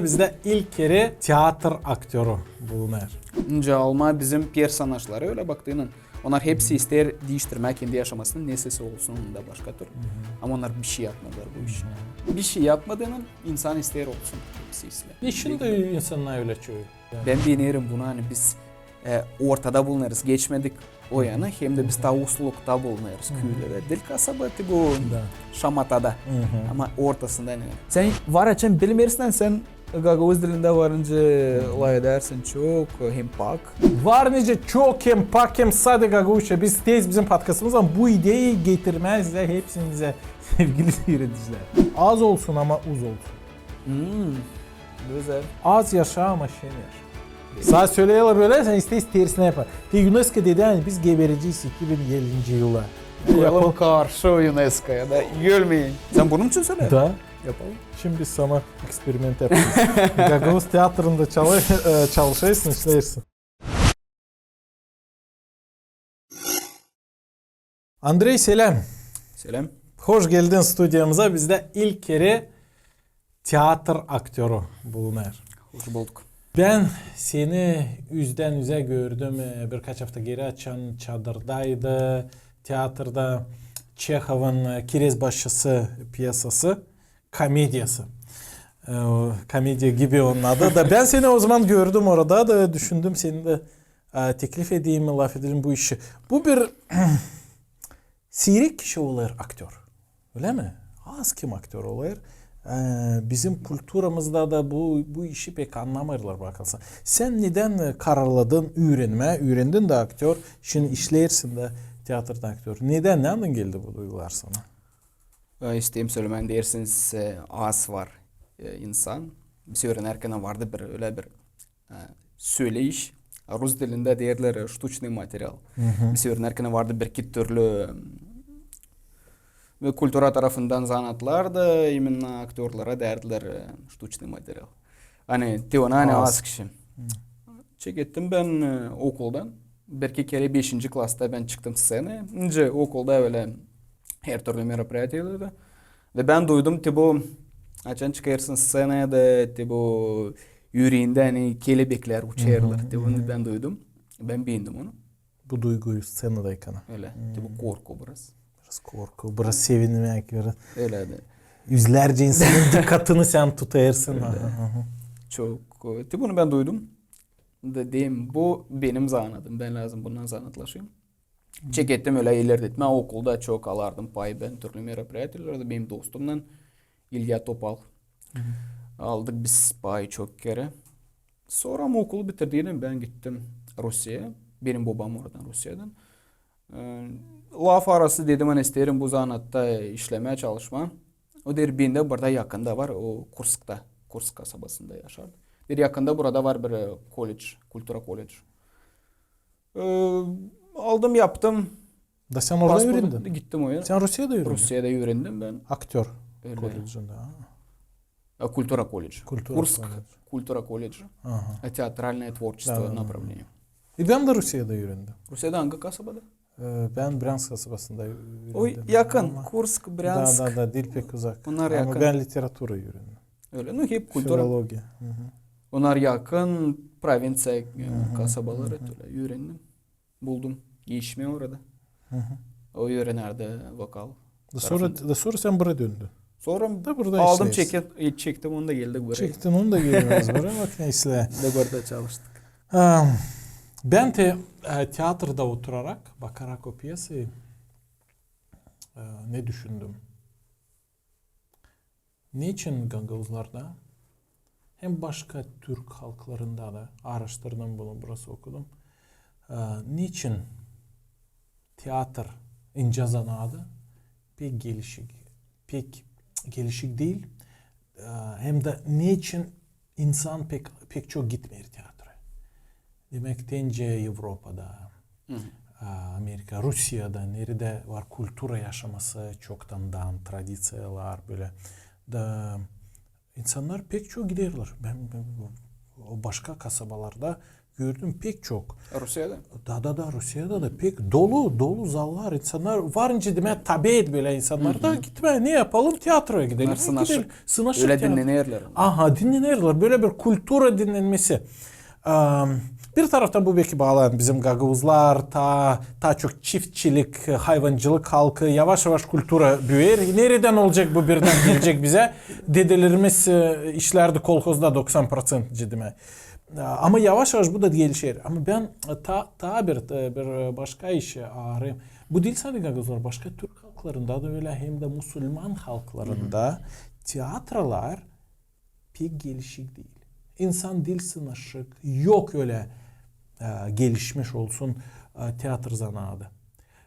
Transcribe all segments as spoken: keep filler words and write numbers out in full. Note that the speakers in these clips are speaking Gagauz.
Bizdä ilk kerä teatr aktörü bulunêr. Nicä almaa bizim personažları ölä baktıınnan, onnar hepsi isteer diiştirmää kendi yaşamasını, nesä sä olsun, da başka tür. Ama onnar bişey yapmadılar bu işi. Bişey yapmadıınnan insan isteer olsun hepsi islää. Şindi insannar ölä çoyu. Bän beenerim bunu, ani biz e, ortada bulunêrız, geçmedik o yana, hem dä biz taa uslukta bulunêrız, küüdä dä diil, kasabada, bu şamatada. Ama ortasında, ani sän var açan bilmeersin, ani sän gagauz dilindä var nicä lafedärsin çok hem pak. Var nicä çok hem pak hem sade gagauzça. Biz tez bizim podkastımızdan bu ideyi getirmää sizä hepsinizä, sevgili siiredicilär. Az olsun, ama uz olsun. Gözäl. Az yaşa, ama şener. Sana söleyäl bölä, sän isteersin tersinä yapmaa. Te UNESCO dedi, ani biz geberecez iki bin ellinci yıla. Koyalım karşı UNESCOya da ölmeyin. Sän bunun için sölä? Da. Yapalım. Şindi biz sana eksperiment yapacez. Gagauz teatrında çalı-, e, çalışêrsın, işleersin. Andrey, seläm. Seläm. Hoş geldin studiyamıza. Bizdä ilk kerä teatr aktörü bulunêr. Hoş bulduk. Bän seni üzdän üzä gördüm, e, birkaç afta geeri, açan çadırdaydı teatrda Çehovun, e, Kirez başçısı piyesası, komediyası. E, o komediya gibi onun adı. Da bän seni o zaman gördüm orada da düşündüm, seni dä e, teklif edeyim, lafedelim bu işi. Bu bir siirek kişi olêr aktör. Ölä mi? Az kim aktör olêr. E, bizim kulturamızda da bu, bu işi pek annamêêrlar, bakılsa. Sän nedän kararladın üürenmää, üürendin dä aktör, şindi işleersin dä teatrda aktör. Nedän, nändan geldi bu duygular sana? E, isteerim sölemää, deersiniz, e, az var, e, insan. Biz üürenärkän vardı bir, ölä bir, e, söleyiş. Rus dilindä deerlär, e, ştuçnıy material. Biz üürenärkän vardı bir iki türlü, m, ve kultura tarafından zanaatlar da, imenna aktörlara deerdilär, e, ştuçnıy material. Ani te ona, ani az kişi. Çekettim bän, e, okuldan. Bir iki kerä beşinci klasta bän çıktım sţenaya. Nicä okulda ölä her türlü meropriyatiyalarda. Da bän duydum, te bu, açan çıkêrsın sţenaya da, te bu üreendä, ani kelebeklär uçêrlar. Te bunu bän duydum. Bän beendim onu. Bu duyguyu sţenadaykana. Ölä. Te bu korku biraz. Biraz korku, biraz sevinmäk, biraz. Ölä dä. Üzlärcä insanın dikkatını sän tutêrsın. Ölä. Çok, e, te bunu bän duydum. Da deerim, bu benim zanaatım, bän lääzım bundan zanaatlaşayım. Çekettim ölä ilerletmää, okulda çok alardım pay bän türlü meropriyatiyalarda, benim dostumnan İlya Topal. Aldık biz pay çok kerä. Sora okulu bitirdiim, bän gittim Rusiyaya. Benim bobam oradan, Rusiyadän. E, laf arası dedim, ani isteerim bu zanaatta işlemää, çalışmaa. O deer, bendä burada yakında var, o Kurskta, Kursk kasabasında yaşardı. Deer, yakında burada var bir, e, kolledž, kultura kolledži. E, aldım, yaptım. Da sän orada üürendin? Gittim o yana. Sän Rusiyada üürendim. Rusiyada üürendim bän. Aktör kolledžindä, a? E, kultura kolledži. Kursk kultura kolledži. Aha. E, teatralnoye tvorçestvo napravleniye. E, bän dä Rusiyada üürendim. Rusiyada angı kasabada? E, bän Bryansk kasabasında üürendim. O yakın, Kursk, Bryansk. Da, da, da, diil pek uzak. Onnar yakın. Ama bän literatura üürendim. Ölä, nu, hep kultura. Filologiya. Onnar yakın, provinţiya, e, kasabaları, ölä üürendim. Buldum işimi orada. O üürenärdi vokal tarafında. Da sora sän buraya döndün. Sora aldım, çektim, onu da geldik buraya. Çektin, onu da geldiniz buraya. Bak, neysä. Da burada çalıştık. Bän te, e, teatrda oturarak, bakarak o piyesayı, e, ne düşündüm? Neçin gagauzlarda hem başka türk halklarında da, aaraştırdım bunu, biraz okudum. E, neçin teatr, incä zanaadı, pek gelişik, pek gelişik diil. E, hem dä neçin insan pek, pek çok gitmeer teatraya. Demäk, tencä Evropada, e, Amerika, Rusiyada, neredä var kultura yaşaması, çoktandan tradiţiyalar, bölä. Da insannar pek çok giderlär. Bän, bän, o başka kasabalarda Gördüm pek çok. Rusiyada? Da, da, da, Rusiyada da pek dolu, dolu zallar, insannar var nicä demää tabeet bölä insannarda gitmää. Ne yapalım? Teatroya gidelim. Sınaşık. Gidelim. Sınaşık. Ölä teatro. Dinnenerlär. Aha, dinnenerlär. Bölä bir kultura dinnenmesi. Am, bir taraftan bu beki baalı bizim gagauzlar, taa, taa çok çiftçilik, hayvancılık halkı, yavaş-yavaş kultura büüyer. Neredän olacek bu birdän gelecek bizä? Dedelerimiz, e, işlärdi kolhozda doksan proţent nicä demää. Ama yavaş-yavaş bu da gelişer. Ama bän, e, taa, taa bir, e, bir, e, başka işi aarêêrım. Bu diil sade gagauzlar, başka türk halklarında da ölä, hem dä musulman halklarında teatrolar pek gelişik diil. İnsan diil sınaşık, yok ölä, e, gelişmiş olsun, e, teatr zanaadı.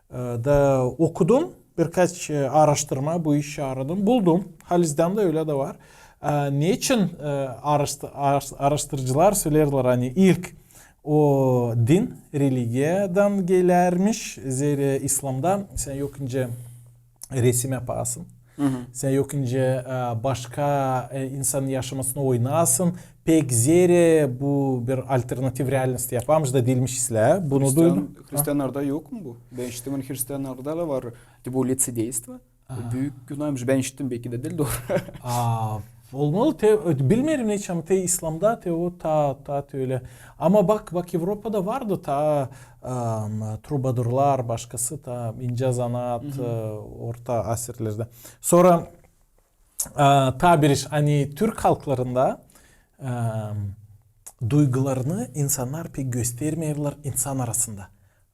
E, da okudum birkaç, e, aaraştırma, bu işi aaradım, buldum. Halizdän dä ölä dä var. E, neçin, e, aaraştı-, aaraş-, aaraştırıcılar söleerlär, ani ilk o din, religiyadan gelärmiş, zerä İslamda sän yok nicä resim yapasın. Sän yok nicä, e, başka, e, insanın yaşamasını oynasın. Pek zerä bu bir alternativ realnost yaparmış da diilmiş islää. Bunu duydum. Hristiannarda yok mu bu? Bän işittim, ani hristiannarda da var. Te bu лицедейство. Büük günahmış. Bän işittim, beki dä diil dooru. Aa, olmalı, te, bilmeerim neçin, ama te İslamda te o taa, taa te ölä. Ama bak, bak, Evropada vardı taa, am, trubadurlar, başkası taa incä zanaat, e, orta asirlerdä. Sora, e, taa bir iş, ani türk halklarında, e, duygularını insannar pek göstermeerlär insan arasında.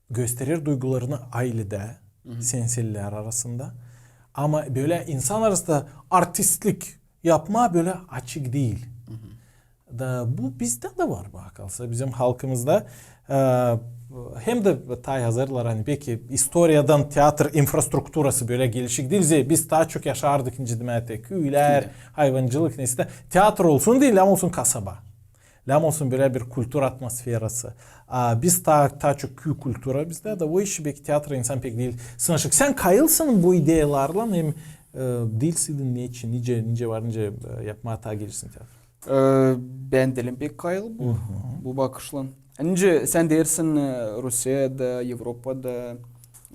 Gösterer duygularını ayledä, sensellär arasında. Ama bölä insan arasında artistlik yapmaa bölä açık diil. Da bu bizdä dä var, bakarsan, bizim halkımızda. E, hem dä taa yazêrlar, ani beki istoriyadan teatr infrastrukturası bölä gelişik diil. Zerä biz taa çok yaşardık nicä demää te küülär, hayvancılık, neysä. Teatr olsun diil, ama olsun kasaba. Lääzım olsun bölä bir kultura atmosferası. A biz taa, taa çok küü kultura bizdä, da o işi beki teatro insan pek diil sınaşık. Sän kayılsın bu ideyalarlan, hem, e, diilsin neçin, nicä, nicä var, nicä, e, yapmaa taa gelişsin teatr. E, bän diilim pek kayıl bu, bu bakışlan. Nicä sän deersin, e, Rusiyada, Evropada,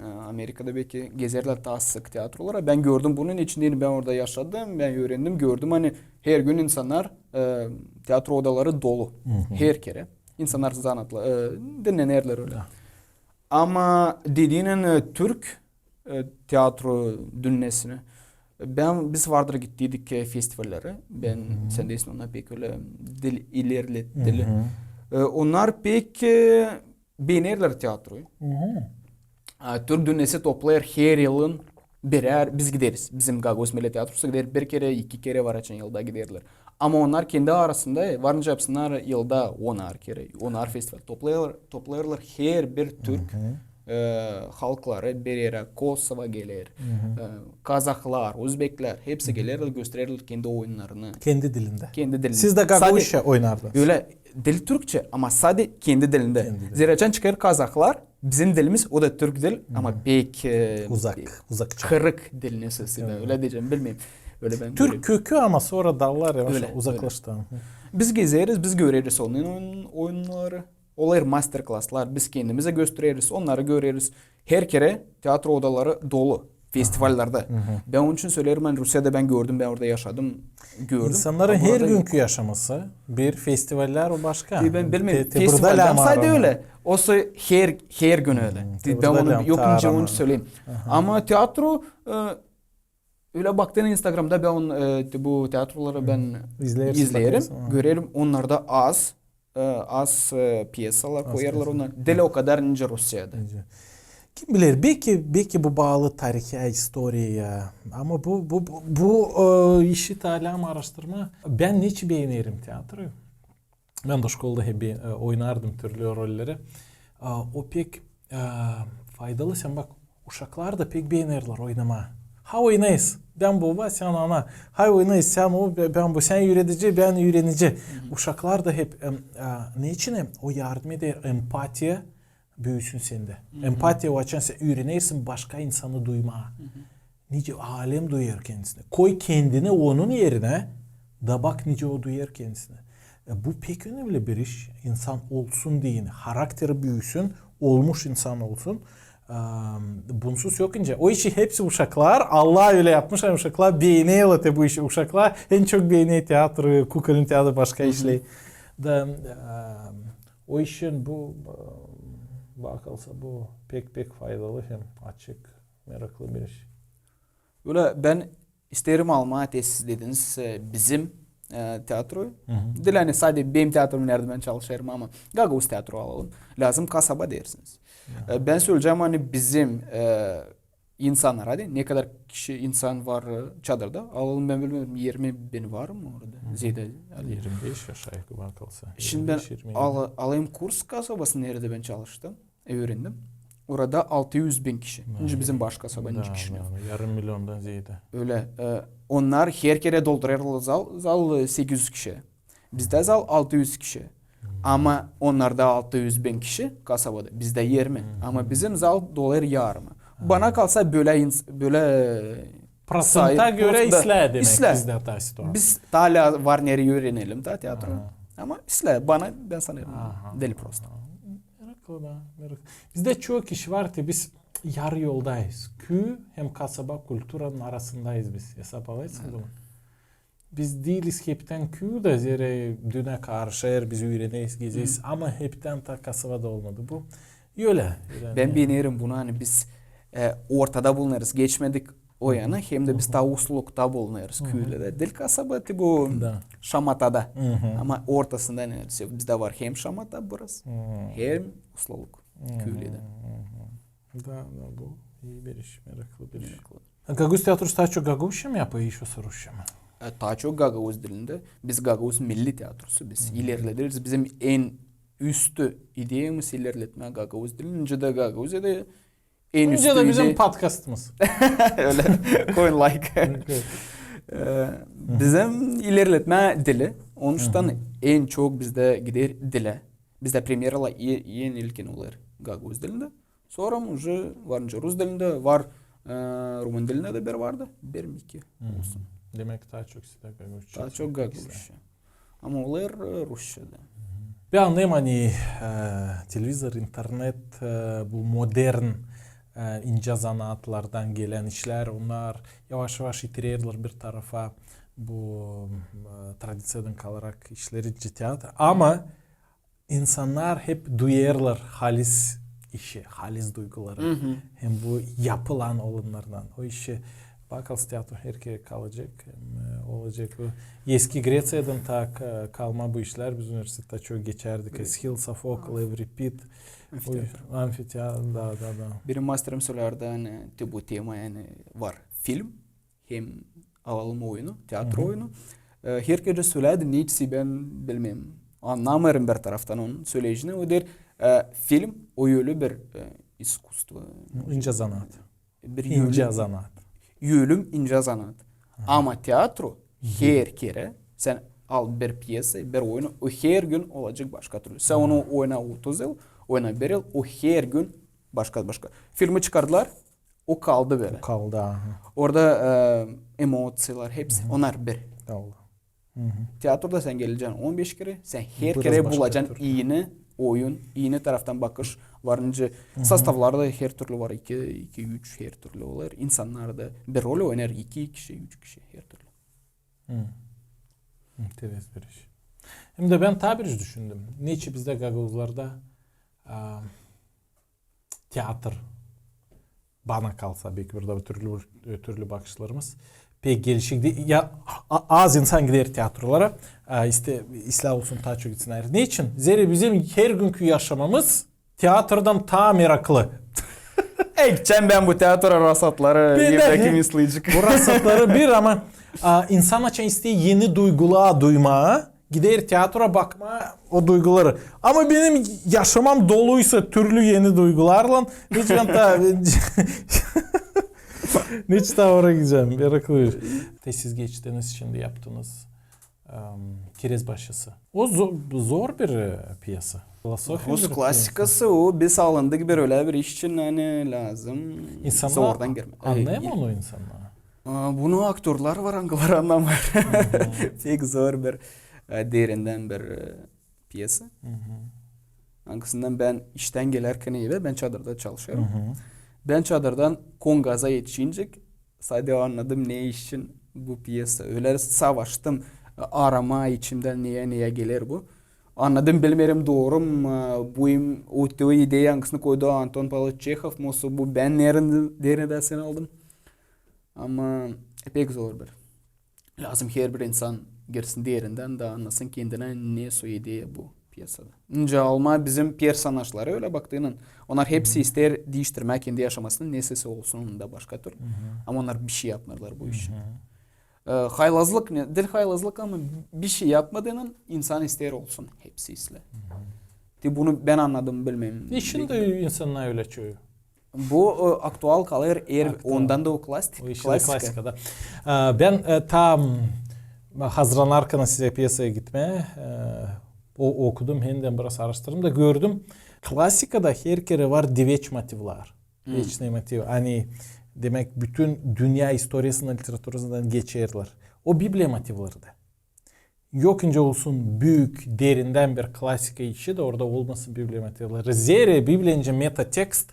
e, Amerikada beki gezerlär taa sık teatrolara. Bän gördüm bunun için, deyni bän orada yaşadım, bän üürendim, gördüm, ani hergün insannar, e, teatro odaları dolu. Her kerä. İnsannar zanaatlı, e, dinnenerlär ölä. Ama dediinän, e, türk, e, teatro dünnesini. Bän, biz vardır gittiydik, e, festivallere. Bän, sän deersin, onnar pek ölä diil ilerlettiler. E, onnar pek, e, beenerlär teatroyu. A, türk dünnesi toplêêr her yılın birär, biz gideriz. Bizim Gagauz Millet Teatrosu gider bir kerä, iki kerä var, açan yılda giderlär. Ama onnar kendi arasında, e, var nicä yapsınnar yılda onar kerä, onar festival toplêêrlar, toplêêrlar her bir türk, e, halkları bir erä, Kosova geler, e, kazahlar, özbeklär, hepsi gelerlär, göstererlär kendi oyunnarını. Kendi dilindä. Kendi dilindä. Sizdä gagauzça oynardılar. Ölä diil türkçä, ama sade kendi dilindä. Kendi dilindä. Zerä açan çıkêr kazahlar, bizim dilimiz, o da türk diil, ama pek, e, uzak, pek uzak. Kırık dil, neysä, ölä deyecäm, bilmeerim. Ölä bän türk kökü, ama sora dallar yavaş uzaklaştı. Biz gezeriz, biz göreriz onun oyun-, oyunnarını. Olêr master-klaslar, biz kendimiz dä göstereriz, onnarı göreriz. Her kerä teatro odaları dolu festivallerde. Bän onun için söleerim, ani Rusiyada bän gördüm, bän orada yaşadım, gördüm. İnsannarın hergünkü yaşaması, bir festivallär o başka. E, bän bilmeerim, festivallar sade ölä. Osa her, hergün ölä. Bän onu yok nicä onun için söleyim. Ama teatro, e, ölä baktın Instagramda bän onu, e, bu teatroları bän izleerim, görerim, onnarda az. E, az, e, pyesalar koyêrlar ona. Diil o kadar nicä Rusiyada. Kim biler, beki, beki bu baalı tarihä, istoriyaya. Ama bu, bu, bu, bu, e, işi taa lääzım aaraştırmaa. Bän neçin beenerim teatroyu. Bän dä şkolada hep, e, oynardım türlü rolleri. A, o pek, e, faydalı. Sän bak, uşaklar da pek beenerlär oynamaa. Ha oynêêrız, bän baba, sän ana. Ha oynêêrız, sän o, bän bu, sän üüredici, bän üürenicä. Uşaklar da hep, em, e, neçin em, o yardım eder empatiya büüsün sendä. Empatiya o açan sän üürenersin başka insanı duymaa. Nicä alem duyêr kendisini. Koy kendini onun erinä, da bak nicä o duyêr kendisini. Ya bu pek önemli bir iş. İnsan olsun deyni, harakteri büüsün, olmuş insan olsun. Am, bunsuz yok nicä. O işi hepsi uşaklar, Allah ölä yapmış, ani uşaklar beenerlär te bu işi. Uşaklar en çok beener teatru, kukalnı teatru, başka işleri. Da, am, o işin bu, am, bakılsa bu pek, pek faydalı hem açık, meraklı bir iş. Bölä bän isteerim almaa te siz dediniz, e, bizim, e, teatru. Diil ani sade benim teatrum, neredä bän çalışêrım, ama gagauz teatru alalım. Lääzım kasaba deersiniz. E, bän söleyecäm, ani bizim, e, insannara, ne kadar kişi, insan var, e, çadırda. Alalım, bän bilmeerim, irmi bin var mı orada? Zeedä. İrmi beş aşağı yukarı bakılsa. Şindi bän alayım kurs kasabasını, neredä bän çalıştım, üürendim. Orada altı üz bin kişi. Nicä bizim baş kasaba, nicä kişi. Yarım milyondan zeedä. Ölä. E, onnar her kerä doldurêrlar zal, zal, e, sekiz üz kişi. Bizdä zal altı üz kişi. Ama onnarda altı üz bin kişi kasabada, bizdä irmi. Ama bizim zal dolar yarımı. Bana kalsa bölä ins-, bölä proţenta görä islää demäk bizdä ta situaţiya. Biz taa lääzım var nereyi üürenelim ta teatru. Ama islää, bana, bän sanêrım, diil proţo. Meraklı da, meraklı. Bizdä çok iş var te biz yarı yoldayız. Küü hem kasaba kulturanın arasındayız biz. Esap alêrsın bunu. Biz diiliz heptän küüdä, zerä dünä karşı er biz üüreneriz, gezeriz, ama heptän ta kasabada olmadı bu. Ölä. Bän beenerim bunu, ani biz, e, ortada bulunêrız, geçmedik o yana, hem dä biz ta uslukta bulunêrız küülerdä. Diil kasaba, te bu şamatada. Ama ortasında, ani bizdä var hem şamata biraz, hem usluluk küülerdä. Da, da, bu ii bir iş, meraklı bir iş. Gagauz teatrusu taa çok gagauzça mı yapêr, işä rusça mı? E, taa çok gagauz dilindä. Biz gagauz milli teatrusu, biz ilerlederiz. Bizim en üstü ideyamız ilerletmää gagauz dilini. Nicä dä Gagauziyada en üstü ideya. Nicä dä bizim podkastımız. Ölä. Koyun like. E, bizim ilerletmää dili. Onuştan en çok bizdä gider dilä. Bizdä premyeralar e-, en ilkin olêr gagauz dilindä. Sora уже var nicä rus dilindä, var, e, rumın dilindä dä bir vardı. Bir mi iki olsun. Demäk, taa çok sizä gagauzça. Taa çok gagauzça. Ama olêr, e, rusça da. Bän annêêrım, ani, e, televizor, internet, e, bu modern, e, incä zanaatlardan gelän işlär, onnar yavaş-yavaş itirerlär bir tarafa bu, e, tradiţiyadan kalarak işleri, teatr. Ama insannar hep duyêrlar halis işi, halis duyguları. Hem bu yapılan olannardan. O işi bakılsa teatru herkerä kalacek, hem, e, olacek. Bu eski Greţiyadan ta ka-, kalma bu işlär. Biz universitettä çok geçärdik. Eschil, Sofokl, Evripid. Amfiteatr. Amfiteatr, da, da, da. Benim masterim sölärdi, ani te bu tema, ani var film, hem alalım oyunu, teatru oyunu. E, herkerä sölärdi, neçin bän bilmeerim. Annamêêrım bir taraftan onun söleyişini. O deer, e, film o ölü bir, e, iskusstvo. İncä zanaat. Bir ölü, incä zanaat. Ölüm incä zanaat. Ama teatru her kerä sän al bir pyesa, bir oyunu, o her gün olacek başka türlü. Sän onu oyna otuz yıl, oyna bir yıl, o her gün başka, başka. Filmi çıkardılar, o kaldı bölä. O kaldı, aha. Orada, e, emoţiyalar, hepsi, onnar bir. Kaldı. Teatroda sän gelecän on beş kerä, sän her kerä bulacan iini oyun, iini taraftan bakış var. Nicä sostavlar da her türlü var, iki, iki, üç her türlü olêr. İnsannar da bir rol oynêêr iki kişi, üç kişi, her türlü. Interes bir iş. Hem dä bän taa bir iş düşündüm. Neçin bizdä gagauzlarda, a, teatr, bana kalsa, belki burada türlü, türlü bakışlarımız pek gelişik diil. Ya, a-, az insan gider teatrolara, a, iste, islää olsun taa çok gitsin ayır. Neçin? Zerä bizim hergünkü yaşamamız teatrodan taa meraklı. Ekçän bän bu teatro rasatları, evdäki misleyecek. Bu rasatları bir, ama, a, insan açan isteer eni duygular duymaa, gider teatro bakmaa o duyguları. Ama benim yaşamam doluysa türlü eni duygularlan, neçin taa, neçin taa oraya gidecäm? Meraklı bir. Te siz geçtiniz, şindi yaptınız, em, Kirez başısı. O zo-, zor bir, e, pyesa. Filosofiya bir pyesa. Rus klasikası o, biz alındık bir ölä bir iş için, ani lääzım zordan girmää. İnsannar annêêr mı onu insannar? A, bunu aktörlar var, angıları annamêêr. Pek zor bir, e, derindän bir, e, piyesa. Angısından bän iştän gelärkän evä, bän çadırda çalışêrım. Bän çadırdan Kongaza etişincä, sade annadım, ne için bu piyesa. Ölä savaştım, e, aramaa içimdän, neyä, neyä geler bu. Annadım, bilmeerim, dooru mu, e, bu im-, o, o ideya, angısını koydu Anton Pavloviç Çehov, mu, osa bu bän neredän, neredän aldım. Ama pek zor bir. Lääzım herbir insan girsin derindän da annasın kendinä, ne soy ideya bu piyesada. Nicä almaa bizim personažları, ölä baktıınnan, onnar hepsi isteer diiştirmää kendi yaşamasını, nesäsä olsun onda başka türlü. Ama onnar bişey yapmêêrlar bu için. E, haylazlık ne? Diil haylazlık, ama bişey yapmadıınnan insan isteer olsun hepsi islää. Te bunu bän annadım, bilmeerim. Şindi insannar ölä çoyu. Bu, e, aktual kalêr, er, ondan da o klasik-, o işi klasika. Klasika da. E, bän, e, tam hazırlanarkan sizä piyesaya gitmää, e, o, okudum, hem dä biraz araştırdım da gördüm. Klasikada her kerä var diveç motivlär. Вечный мотив. Ani, demäk, bütün dünnä istoriyasından, literaturasından geçerlär. O Bibliya motivleri dä. Yok nicä olsun büük, derindän bir klasika işi dä orada olmasın Bibliya motivleri. Zerä Bibliya nicä metatekst,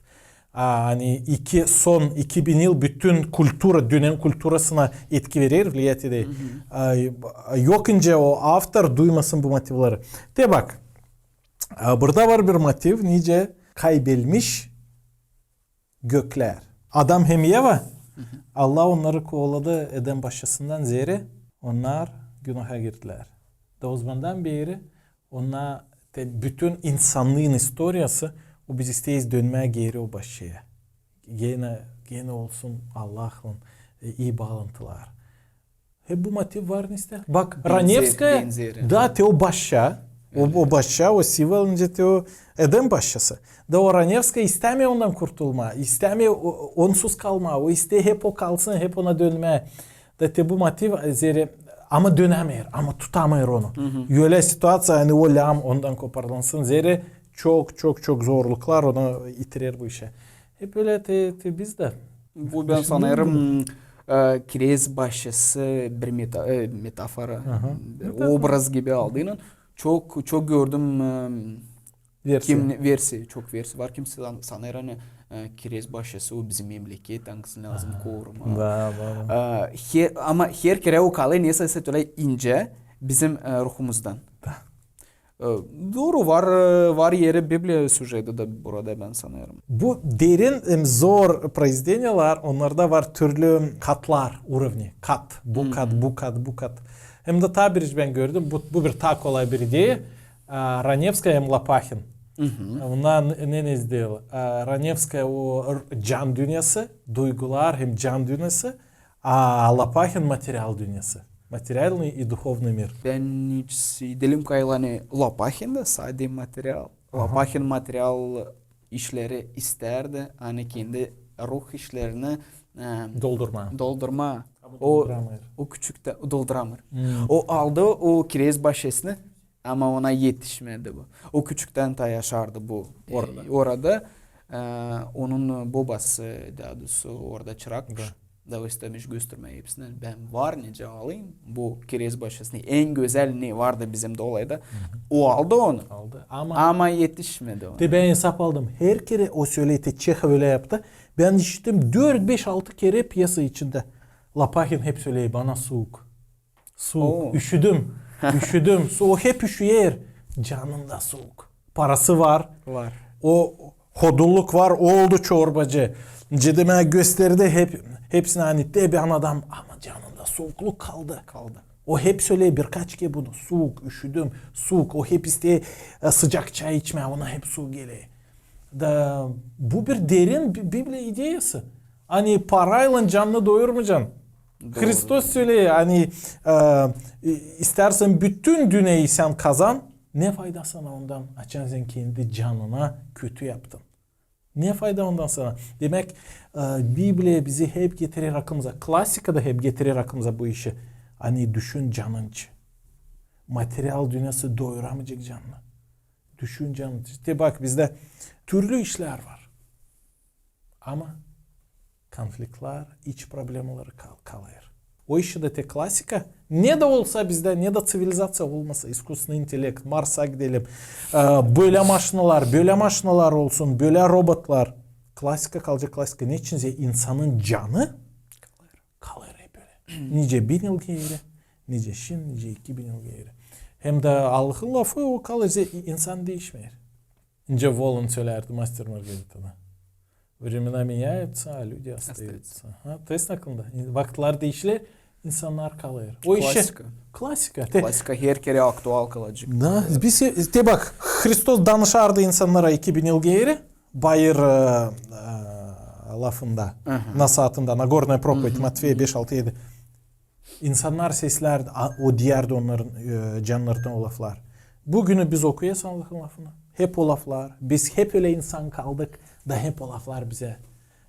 a, ani iki, son iki bin yıl bütün kultura, dünnenin kulturasına etki verer, влиять eder. A, yok nicä o avtor duymasın bu motivleri. Te bak, a, burada var bir motiv, nicä kaybelmiş göklär. Adam hem Eva, Allah onnarı kovaladı Eden başçasından, zerä onnar günaha girdilär. Da ozamandan beeri onnar te, bütün insannıın istoriyası, o biz isteeriz dönmää geeri o başçaya. Genä, genä olsun Allahlan, e, ii baalantılar. Hep bu motiv var neyse. Bak, Ranevskaya, da te o başça, o, o başça, o simvol nicä te o Eden başçası. Da o Ranevskaya istämeer ondan kurtulmaa, istämeer o, onsuz kalmaa, o isteer hep o kalsın, hep ona dönmää. Da te bu motiv, e, zerä, ama dönämeer, ama tutamêêr onu. Ölä situaţiya, ani o lääzım ondan koparılsın, zerä çok, çok, çok zorluklar onu itirer bu işä. Hep ölä te, te biz dä. Bu, bän sanêrım, e, kirez başçası bir meta-, e, metafora, bir obraz gibi aldıynan. Çok, çok gördüm, e, versiya. Kim, versiya, çok versiya var. Kimisi san-, sanêr, ani, e, kirez başçası o bizim memleket, angısını lääzım korumaa. Da, da, da. E, he-, ama her kerä o kalêr neysä tölä incä bizim, e, ruhumuzdan. Da. E, dooru, var, e, var eri Bibliya süjeti dä burada, bän sanêrım. Bu derin hem zor произведениелär, onnarda var türlü katlar, уровни, kat, bu kat, bu kat, bu kat. Hem dä taa bir iş bän gördüm, bu, bu bir taa kolay bir ideya. A, Ranevskaya hem Lopahin. Onnar ne, ne, ne сделал? A, Ranevskaya o r-, can dünnesi, duygular hem can dünnesi, a Lopahin material dünnesi. Материальный и духовный мир. Bän hiç s-, diilim kayıl, ani Lopahin dä sade material. Lopahin material işleri istärdi, ani kendi ruh işlerini, e, doldurmaa. Doldurmaa. O, o küçüktän, dolduramêêr. O aldı o kirez başçasını, ama ona etişmedi bu. O küçüktän taa yaşardı bu, e, orada. E, onun bobası, daa doorusu, orada çırakmış. Da o istemiş göstermää hepsinä. Bän var nicä alayım bu kirez başçasını, en gözäl ne vardı bizim dolayda. O aldı onu. Aldı. Ama, ama etişmedi ona. Te bän esap aldım. Her kerä o söleer, te Çehov ölä yaptı. Bän işittim dört, beş, altı kerä pyesa içindä. Lopahin hep söleer: bana suuk. Suuk. Üşüdüm. Üşüdüm. Su-, o hep üşüyer. Canında suuk. Parası var. Var. O hodulluk var. O oldu çorbacı. Cidimä gösterdi hep, hepsinä, ani te bir adam, ama canında suukluk kaldı. Kaldı. O hep söleer birkaç kerä bunu. Suuk, üşüdüm, suuk. O hep isteer, e, sıcak çay içmää, ona hep suuk geler. Da bu bir derin Bi-, Bibliya ideyası. Ani paraylan canını doyurmayacan. Hristos söleer, ani, e, istärsän bütün dünneyi sän kazan, ne fayda sana ondan, açan sän kendi canına kötü yaptın? Ne fayda ondan sana? Demäk, e, Bibliya bizi hep getirer aklımıza, klasika da hep getirer aklımıza bu işi. Ani düşün canın için. Material dünnesi doyuramayacek canını. Düşün canın için. Te bak, bizdä türlü işlär var. Ama konfliktlär, iç problemaları kal-, kalêr. O işi dä te klasika. Ne dä olsa bizdä, ne dä ţivilizaţiya olmasa, iskustvennıy intellekt, Marsa gidelim, e, bölä maşinalar, bölä maşinalar olsun, bölä robotlar. Klasika kalacek klasika. Neçin? Zerä insanın canı kalêr hep ölä. Nicä bin yıl geeri, nicä şindi, nicä iki bin yıl geeri. Hem dä Allahın lafı o kalêr, zerä insan diişmeer. Nicä Volon sölärdi Master Margaritada. Времена меняются, а люди остаются. Остаются. Aha, te senin aklında. Vakıtlar diişiler, insannar kalêr. O işi... Klasika. Klasika. Te... Klasika her kerä aktual kalacek. Da, biz, te bak, Hristos danışardı insannara iki bin yıl geeri, bayır, e, e, lafında, aha, nasaatında, Nagornaya propoved, Matveya beş, altı, edi. İnsannar seslärdi, a, o deyärdi onnarın, e, cannarına o laflar. Bu günü biz okuyêrız Allahın lafını. Hep o laflar. Biz hep ölä insan kaldık da hep o laflar bizä,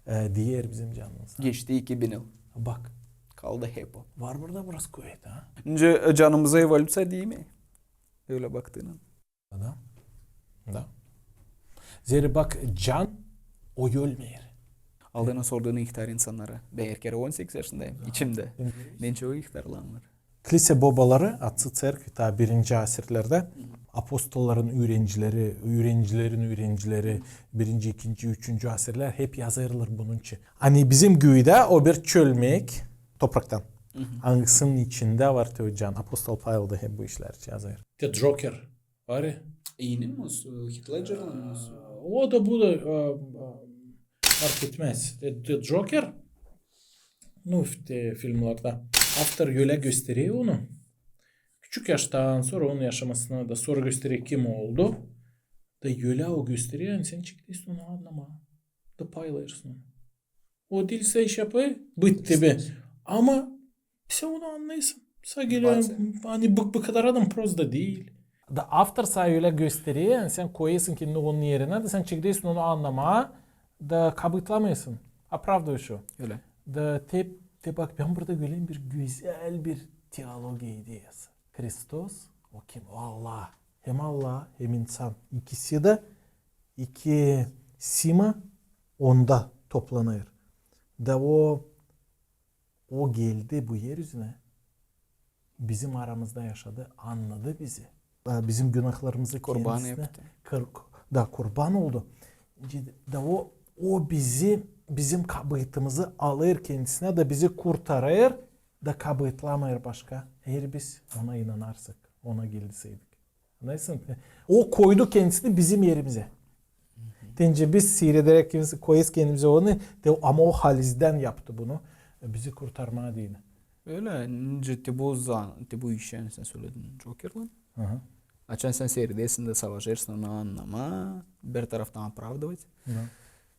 e, deer bizim canımıza. Geçti iki bin yıl. Bak. Kaldı hep o. Var burada biraz kuvet, ha? Nicä, e, canımıza evolüţiya diil mi? Ölä baktıynan. Da. Da. Zerä bak, can o ölmeer. Aldın sorduun ihtär insannara. Bän her kerä on sekiz yaşındayım. Da. İçimdä. Neçin o ihtarlanmêêr? Kilsä bobaları, atsı tserkvi, taa birinci asirlerdä, apostolların üürencileri, üürencilerin üürencileri, birinci, ikinci, üçüncü asirlär hep yazêrlar bunun için. Ani bizim Güüdä o bir çölmek topraktan. Angısının içindä var te o can. Apostol Pavel dä hep bu işlär için yazêr. Te Joker. Var ya. İyinin mi o? Heath Ledger'ın mı o? O da bu da, e, e, fark etmez. Te, te Joker, nu, te filmlerdä. Avtor ölä gösterer onu. Küçük yaştan, sora onun yaşamasını da, sora gösterer kim oldu. Da ölä o gösterer, ani sän çektäysin onu annamaa. Da paylaşêrsın onu. O diil sä iş yapêr, bitti be. Ama sän onu annêêrsın. Sä geler, ani bu, bu kadar adam prost da diil. Da avtor sä ölä gösterer, ani sän koyêrsın kendini onun erinä, da sän çektäysin onu annamaa, da kabıtlamêêrsın. Оправдываешь o. Ölä. Da te, te bak, bän burada görerim bir gözäl bir teologiya ideyası. Hristos, o kim? O Allah. Hem Allah, hem insan. İkisi dä, iki sima onda toplanêr. Da o, o geldi bu er üzünä. Bizim aramızda yaşadı, annadı bizi. Da bizim günahlarımızı kurban yaptı. Da kurban oldu. Da o, o bizi, bizim kabııtımızı alêr kendisinä, da bizi kurtarêr, da kabııtlamêêr başka. Eer biz ona inanarsak, ona geldiyseydik. Annêêrsın? O koydu kendisini bizim erimizä. Nicä biz siirederäk koyêrız kendimizä onu, te, ama o halizdän yaptı bunu, e, bizi kurtarmaa deyni. Ölä, nicä te bu zan-, te bu işi, ani sän söledin, Jokerlan. Açan sän siiredersin da savaşêrsın onu annamaa, bir taraftan оправдывать.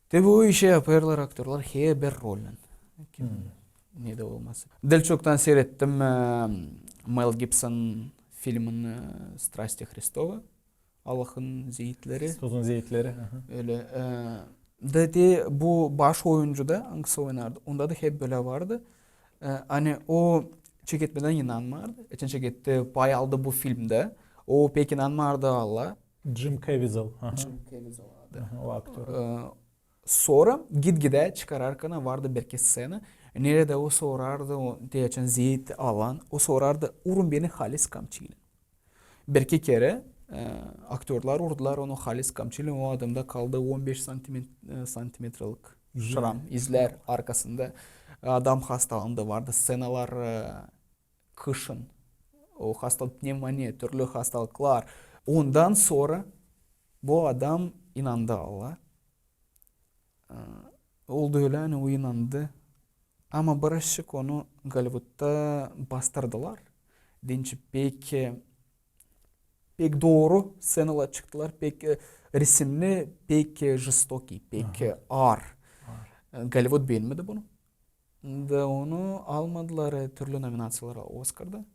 Te bu işi yapêrlar aktörlar herbir rolän. Kim, ne dä olmasa. Diil çoktan siirettim, e, Mel Gibson filmin, e, «Страсти Христовы». Allahın zeetleri. Hristosun zeetleri. Ölä, e, da te bu baş oyuncu da, angısı oynardı, onda da hep bölä vardı. E, ani o çeketmedän inanmardı. Açan çeketti, pay aldı bu filmdä. O pek inanmardı Allah. Jim Caviezel. Jim Caviezel adı. O aktör. E, sora git-gidä çıkararkana vardı bir iki scena. Neredä o sorardı, o, te açan zeet alan, o sorardı, urun beni halis kamçıylan. Bir iki kerä, e, aktörlar urdular onu halis kamçıylan, o adamda kaldı on beş santimet-, e, santimetralık şram, izlär arkasında. Adam hastalandı, vardı scenalar, e, kışın. O hastalık, pnevmoniya, türlü hastalıklar. Ondan sora bu adam inandı Allah. E, oldu ölä, ani o inandı. Ama birazçık onu Gollivudda bastırdılar. Deyni pek, pek dooru scenalar çıktılar, pek, e, resimni, pek, e, жестокий, pek, e, aar. E, Gollivud beenmedi bunu. Da onu almadılar, e, türlü nominaţiyalara Oskarda.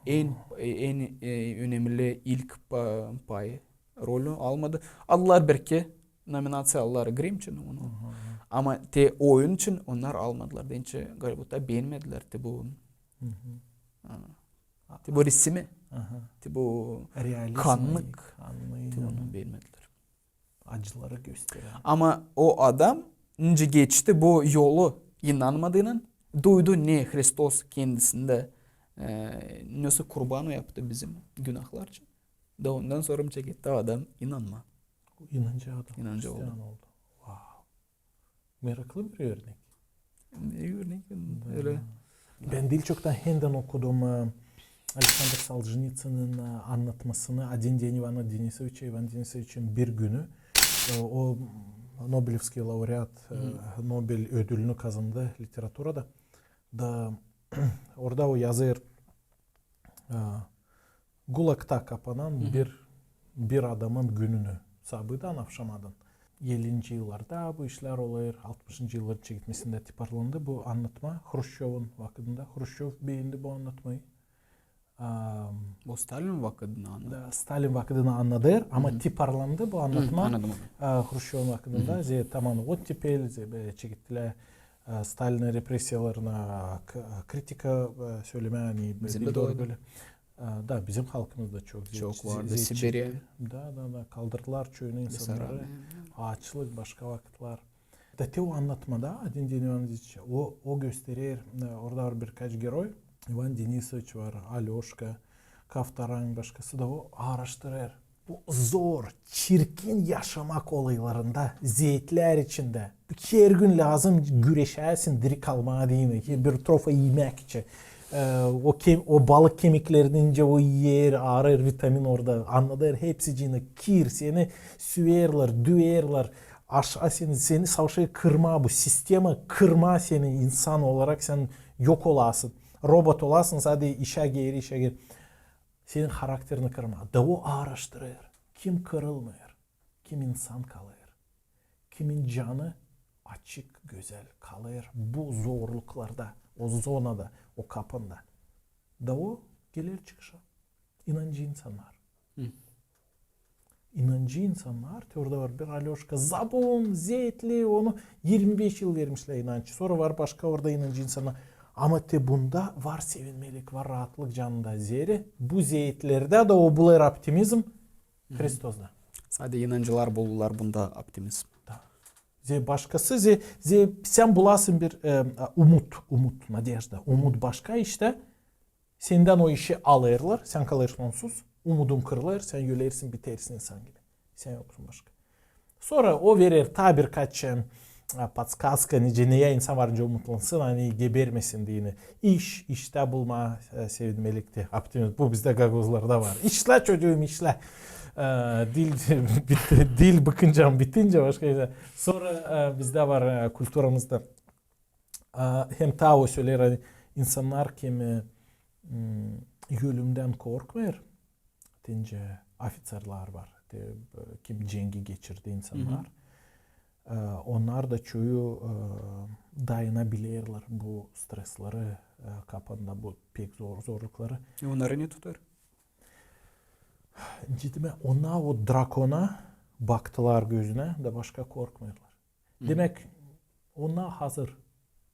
En, e, en, e, önemli ilk pa-, pay rolü almadı. Aldılar bir iki nominaţiya, aldılar Grimm için onu. Ama te oyun için onnar almadılar. Deyni Gollivudda beenmedilär te bu, te bu resimi, te bu kannık, te onu beenmedilär. Acıları gösteren. Ama o adam nicä geçti bu yolu inanmadıynan, duydu ne Hristos kendisindä, e, nasıl kurban o yaptı bizim günahlar için. Da ondan sora mı çeketti o adam inanmaa. İnanıcı adam. İnanıcı oldu. Hristiyan oldu. Vau. Meraklı bir örnek. Ne örnek? Ölä. Bän diil çoktan hendän okudum, e, Aleksandr Soljenitsinın, e, annatmasını «Один день Ивана Денисовича», İvan Denisoviçin bir günü. E, o Nobelevskiy laureat, e, Nobel ödülünü kazandı literaturada. Da orada o yazêr, e, gulagta kapanan bir, bir adamın gününü sabaadan avşamadan. Ellinci yıllarda bu işlär olêr, altmışıncı yılların çeketmesindä tiparlandı bu annatma Hruşçovun vakıdında. Hruşçov beendi bu annatmayı. Am, o Stalin vakıdında annadı. Da, Stalin vakıdında annadêr, ama tiparlandı bu annatma, e, Hruşçovun vakıdında. Zerä taman ottepel, zerä çekettilär, e, Stalinin repressiyalarına k-, kritika, e, sölemää, ani bizim dä dooru bölä. E, da, bizim halkımız da çok zerä, çok vardı, zerä Sibirä. Da, da, da, kaldırdılar çoyunu insannarı. Aaçlık, başka vakıtlar. Da te o annatmada, «Один день Ивана Денисовича», o, o gösterer, e, orada var birkaç geroy. İvan Denisoviç var, Alöşka, Kaftaran, başkası da o aaraştırêr. Bu zor, çirkin yaşamak olaylarında, zeetlär içindä. Her gün lääzım güreşäsin diri kalmaa, diil mi? Ki bir trofa imäk için. E, o kem-, o balık kemiklerini nicä o iyer, aarêêr vitamin orada, annadêr, hepsicini kir, seni süerlär, düerlär, aşaa seni, seni savaşêr kırmaa bu sistema, kırmaa seni insan olarak, sän yok olasın, robot olasın, sade işä geeri, işä geeri. Senin harakterini kırmaa. Da o aaraştırêr, kim kırılmêêr, kim insan kalêr, kimin canı açık, gözäl kalêr bu zorluklarda, o zonada, o kapanda. Da o geler çıkışa. İnanıcı insannar. İnanıcı insannar, te orada var bir Alöşka, zabun, zeetli, onu irmi beş yıl vermişlär inanç. Sora var başka orada inanıcı insannar. Ama te bunda var sevinmelik, var raatlık canında. Zerä bu zeetlerdä dä o bulêr optimizm Hristostan. Sade inanıcılar bulêrlar bunda optimizm. Da. Zerä başkası, zerä, zerä sän bulasın bir, e, umut, umut, nadejda, umut başka iştä. Sendän o işi alêrlar, sän kalêrsın onsuz, umudun kırılêr, sän ölersin, bitersin insan gibi. Sän yoksun başka. Sora o verer taa birkaç, e, podskazka, nicä, neyä insan var nicä umutlansın, ani gebermesin deyni. İş, iştä bulmaa, e, sevinmelikti, optimizm. Bu bizdä gagauzlarda var. İşlä, çocuum, işlä. E, diil, bit-, diil bıkınca, bitincä başka işlä. Sora, e, bizdä var, e, kulturamızda. A, hem taa o söleer, ani insannar, kim, e, m, ölümdän korkmêêr, te nicä ofiţerlär var, te, e, kim cengi geçirdi insannar. E, onnar da çoyu, e, dayanabilerlär bu stresleri, e, kapanda bu pek zor, zorlukları. E, onnarı ne tutêr? Nicä demää, onnar o drakona baktılar gözünä da başka korkmêêrlar. Demäk, onnar hazır.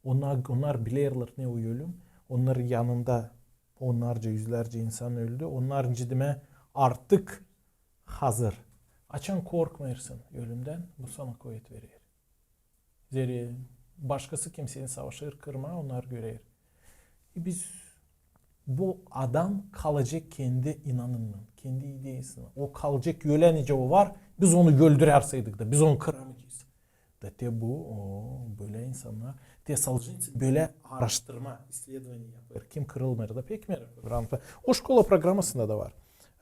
Onnar, onnar bilerlär, ne o ölüm. Onnarın yanında onnarca, üzlärcä insan öldü. Onnar, nicä demää, artık hazır. Açan korkmêêrsın ölümdän, bu sana kuvet verer. Zerä başkası, kim seni savaşêr kırmaa, onnar görer. E biz, bu adam kalacek kendi inanımınnan, kendi ideyasınnan. O kalacek ölä, nicä o var, biz onu öldürärseydik dä, biz onu kıramayacez. Da te bu, o, bölä insannar, te Soljenitsin bölä aaraştırma, исследование yapêr. Kim kırılmêêr da pek meraklı. O şkola programasında da var.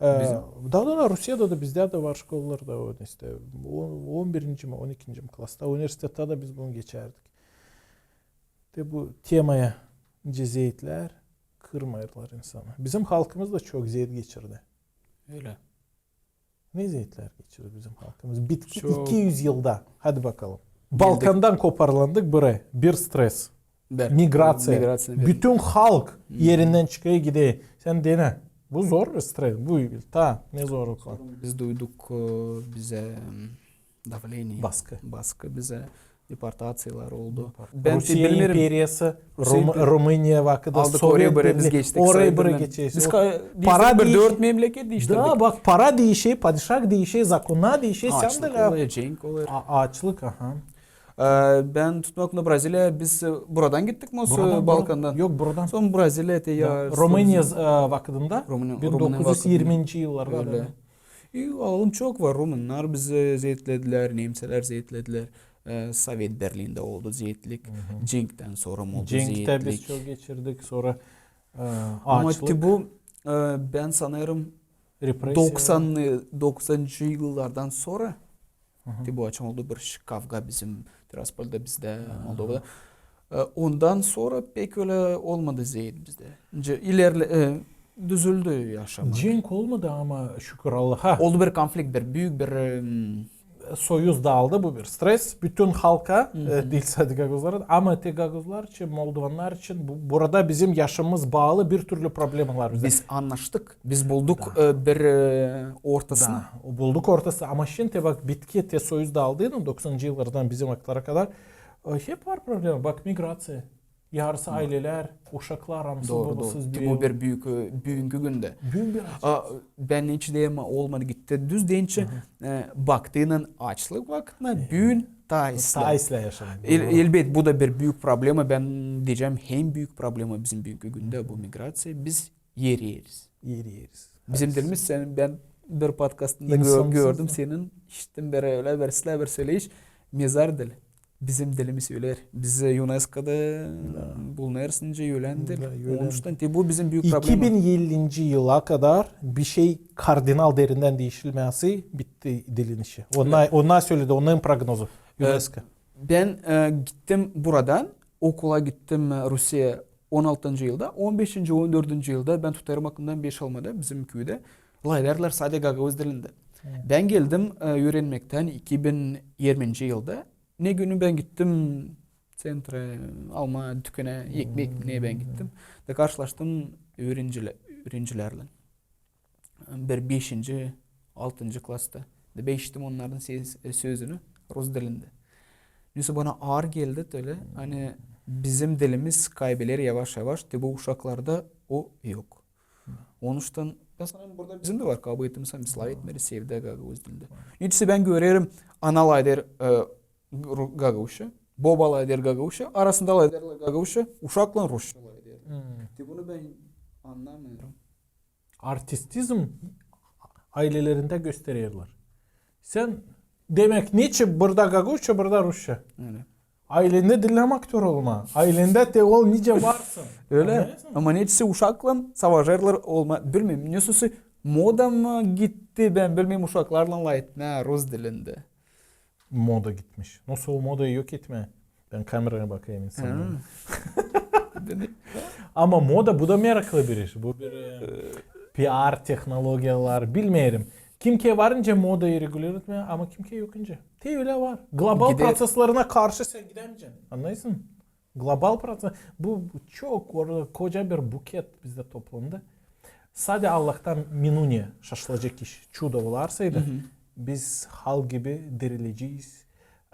E, bizim? Da, da, da, Rusiyada da, bizdä dä var şkolalarda, o, işte, on, on birinci mi, on ikinci mi klasta, universitettä dä biz bunu geçärdik. Te bu temaya, nicä zeetlär kırmêêrlar insanı. Bizim halkımız da çok zeet geçirdi. Ölä. Ne zeetlär geçirdi bizim halkımız? Bitki iki yüz yılda. Hadi bakalım. Balkandan koparlandık buraya. Bir stres. Migraţiya. Migraţiya. Bütün halk erindän çıkêr, gider. Sän denä. Bu zor bir stres. Bu taa ne zorluk var. Biz duyduk, e, bizä, m, davleniye. Baskı. Baskı bizä. Deportaţiyalar oldu. Bän Rusiye imperiyası, Rumıniya vakıdı, Sovet Birlii, orayı bırı geçecez. Biz ka-, para diişti, dört memleket diiştirdik. Da, bak, para diişer, padişah diişer, zakonnar diişer, sän dä. Aaçlık olêr, cenk olêr. Aaçlık, aha. Ee, bän tutmak da Braziliya, biz e, buradan gittik mi o Balkandan? Yok, buradan. Sora Braziliya te ya. Romıniya e, vakıdında, bin dokuz üz irminci yıllarda. Öyle. E, alalım, çok var rumınnar bizi zeetlediler, nemselär zeetlediler. E, Sovet Berlindä oldu zeetlik. Cenkten sora oldu zeetlik. Cenktä biz çok geçirdik, sora e, açlık. Ama te bu e, bän sanêrım doksanlı, doksanıncı yıllardan sora te bu açan oldu bir kavga bizim Tiraspolda, bizdä, Moldovada. E, ondan sora pek ölä olmadı zeet bizdä. İlerle, e, düzüldü yaşamak. Cenk olmadı ama şükür Allaha. Oldu bir konflikt, bir büük bir e, Soyuz daaldı, bu bir stres bütün halka, e, diil sade gagauzlara, ama te gagauzlar için, moldovannar için bu, burada bizim yaşamamız baalı bir türlü problemalar bizdä. Biz annaştık, biz bulduk e, bir e, ortasını. Da, bulduk ortasını, ama şindi bak, bitki te soyuz daaldı doksanıncı yıllardan bizim vakıtlara kadar e, hep var problema. Bak, migraţiya. Yarısı aylelär, uşaklar anasız-bobasız. Te bu bir büük, e, büünkü gündä. Büük bir açlık. Bän hiç deyäm, olmadı, gitti düz deyni. E, baktıynan açlık vakıdına büün taa islää. Taa islää yaşamak. Elbet, bu da bir büük problema. Bän deyecäm, hem büük problema bizim büünkü gündä bu migraţiya. Biz eriyeriz. Eriyeriz. Bizim dilimiz, sän, bän bir podkastında gördüm senin, işittim bir ölä bir islää bir söleyiş. Mezar dili. Bizim dilimiz öler. Biz UNESCOda bulunêrız nicä ölän dil. Onuştan te bu bizim büük problema. İki bin ellinci yıla kadar bir şey kardinal derindän diişilmesi bitti dilin işi. Onnar, onnar söledi, onnarın prognozu UNESCO. Bän e, gittim buradan, okula gittim e, Rusiyaya on altıncı yılda, on beşinci, on dördüncü yılda bän tutêrım aklımdan beş almada bizim küüdä lafedärlär sade gagauz dilindä. Bän geldim e, üürenmektän iki bin irminci yılda. Ne günü bän gittim ţentra, alma tükänä, ekmek, ne bän gittim. Da karşılaştım üürencilä-, üürencilärlän. Bir beşinci, altıncı klasta. Da bän işittim onnarın sö-, sözünü rus dilindä. Neysä bana aar geldi, ölä, ani bizim dilimiz kaybeler yavaş-yavaş, te bu uşaklarda o yok. Onuştan bän sanêrım, burada bizim dä var kabıı ettiimiz, ani biz lafetmeeriz evdä gagauz dilindä. Neçin bän görerim, ana lafeder e, ru-, gagauzça, boba lafeder gagauzça, arasında lafederlär gagauzça, uşaklan rusça lafeder. Te bunu bän annamêêrım. Artistizm aylelerindä göstererlär. Sän, demäk, neçin burada gagauzça, burada rusça? Ölä. Aylendä diil aktör olmaa. Aylendä te ol nicä varsın. Ölä. Ama neçin uşaklan savaşêrlar olmaa, bilmeerim, nesoy moda mı gitti, bän bilmeerim, uşaklarlan lafetmää rus dilindä. Moda gitmiş. Nasıl o modayı yok etmää? Bän kameraya bakêrım insanlara. Ama moda, bu da meraklı bir iş. Bu bir e, P R tehnologiyalar, bilmeerim. Kimkey var nicä modayı regulirlemää, ama kimkey yok nicä. Te ölä var. Global proţeslerlerinä karşı sän gidämeyecän. Annêêrsın? Global proţes, bu çok or-, koca bir buket bizdä toplumda. Sade Allahtan minuniya şaşılacek iş, çudo olarsaydı, biz halk gibi dirilecez,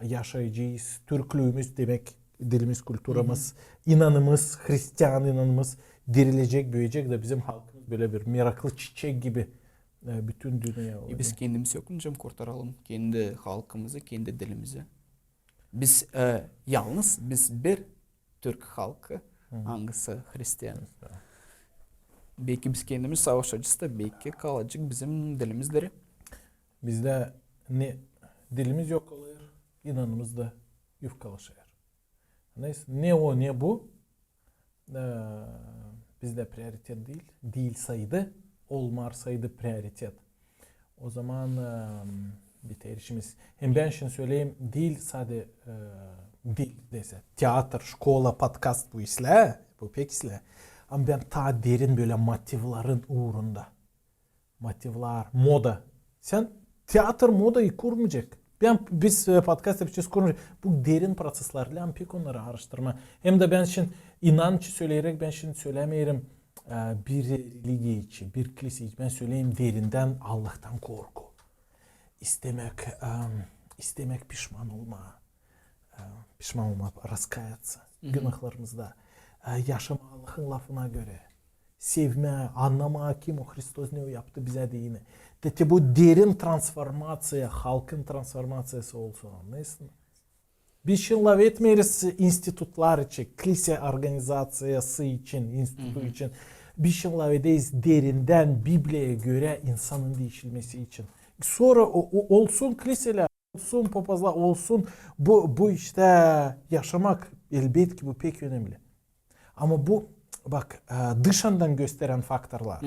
yaşayacez, türklüümüz, demäk, dilimiz, kulturamız, inanımız, hristian inanımız dirilecek, büüyecek da bizim halkımız bölä bir meraklı çiçek gibi e, bütün dünneyä. E, biz kendimizi yok nicä kurtaralım, kendi halkımızı, kendi dilimizi. Biz e, yalnız, biz bir türk halkı, angısı hristian. Belki biz kendimiz savaşacez da, belki kalacek bizim dilimiz diri. Bizdä ne dilimiz yok olêr, inanımız da yufkalaşêr. Neysä, ne o, ne bu, e, bizdä prioritet diil, diilsaydı, olmarsaydı prioritet. O zaman e, biter işimiz. Hem bän şindi söleyim, diil sade e, dil deysä, teatr, şkola, podkast bu islää, bu pek islää. Ama bän taa derin bölä motivların uurunda. Motivlar, moda. Sän teatr modayı kurmayacek. Bän, biz e, podkast yapacez, kurmayacez. Bu derin proţesler, lääzım pek onnarı aaraştırmaa. Hem dä bän şindi inanç söleyerek, bän şindi sölämeerim e, bir religiya için, bir kilise için, bän söleyim derindän Allahtan korku. İstemäk, e, istemäk pişman olmaa. E, pişman olmaa, раскаяться günahlarımızda. E, yaşamaa Allahın lafına görä. Sevmää, annamaa, kim o Hristos, ne o yaptı bizä deyni. Te, te bu derin transformaţiya, halkın transformaţiyası olsun, annêêrsın? Biz şindi lafetmeeriz institutlar için, kilise organizaţiyası için, institut için. Biz şindi lafederiz derindän Bibliyaya görä insanın diişilmesi için. Sora o, o, olsun kiliselär, olsun papazlar, olsun bu, bu iştä yaşamak, elbetki bu pek önemli. Ama bu, bak, e, dışından gösteren faktorlar.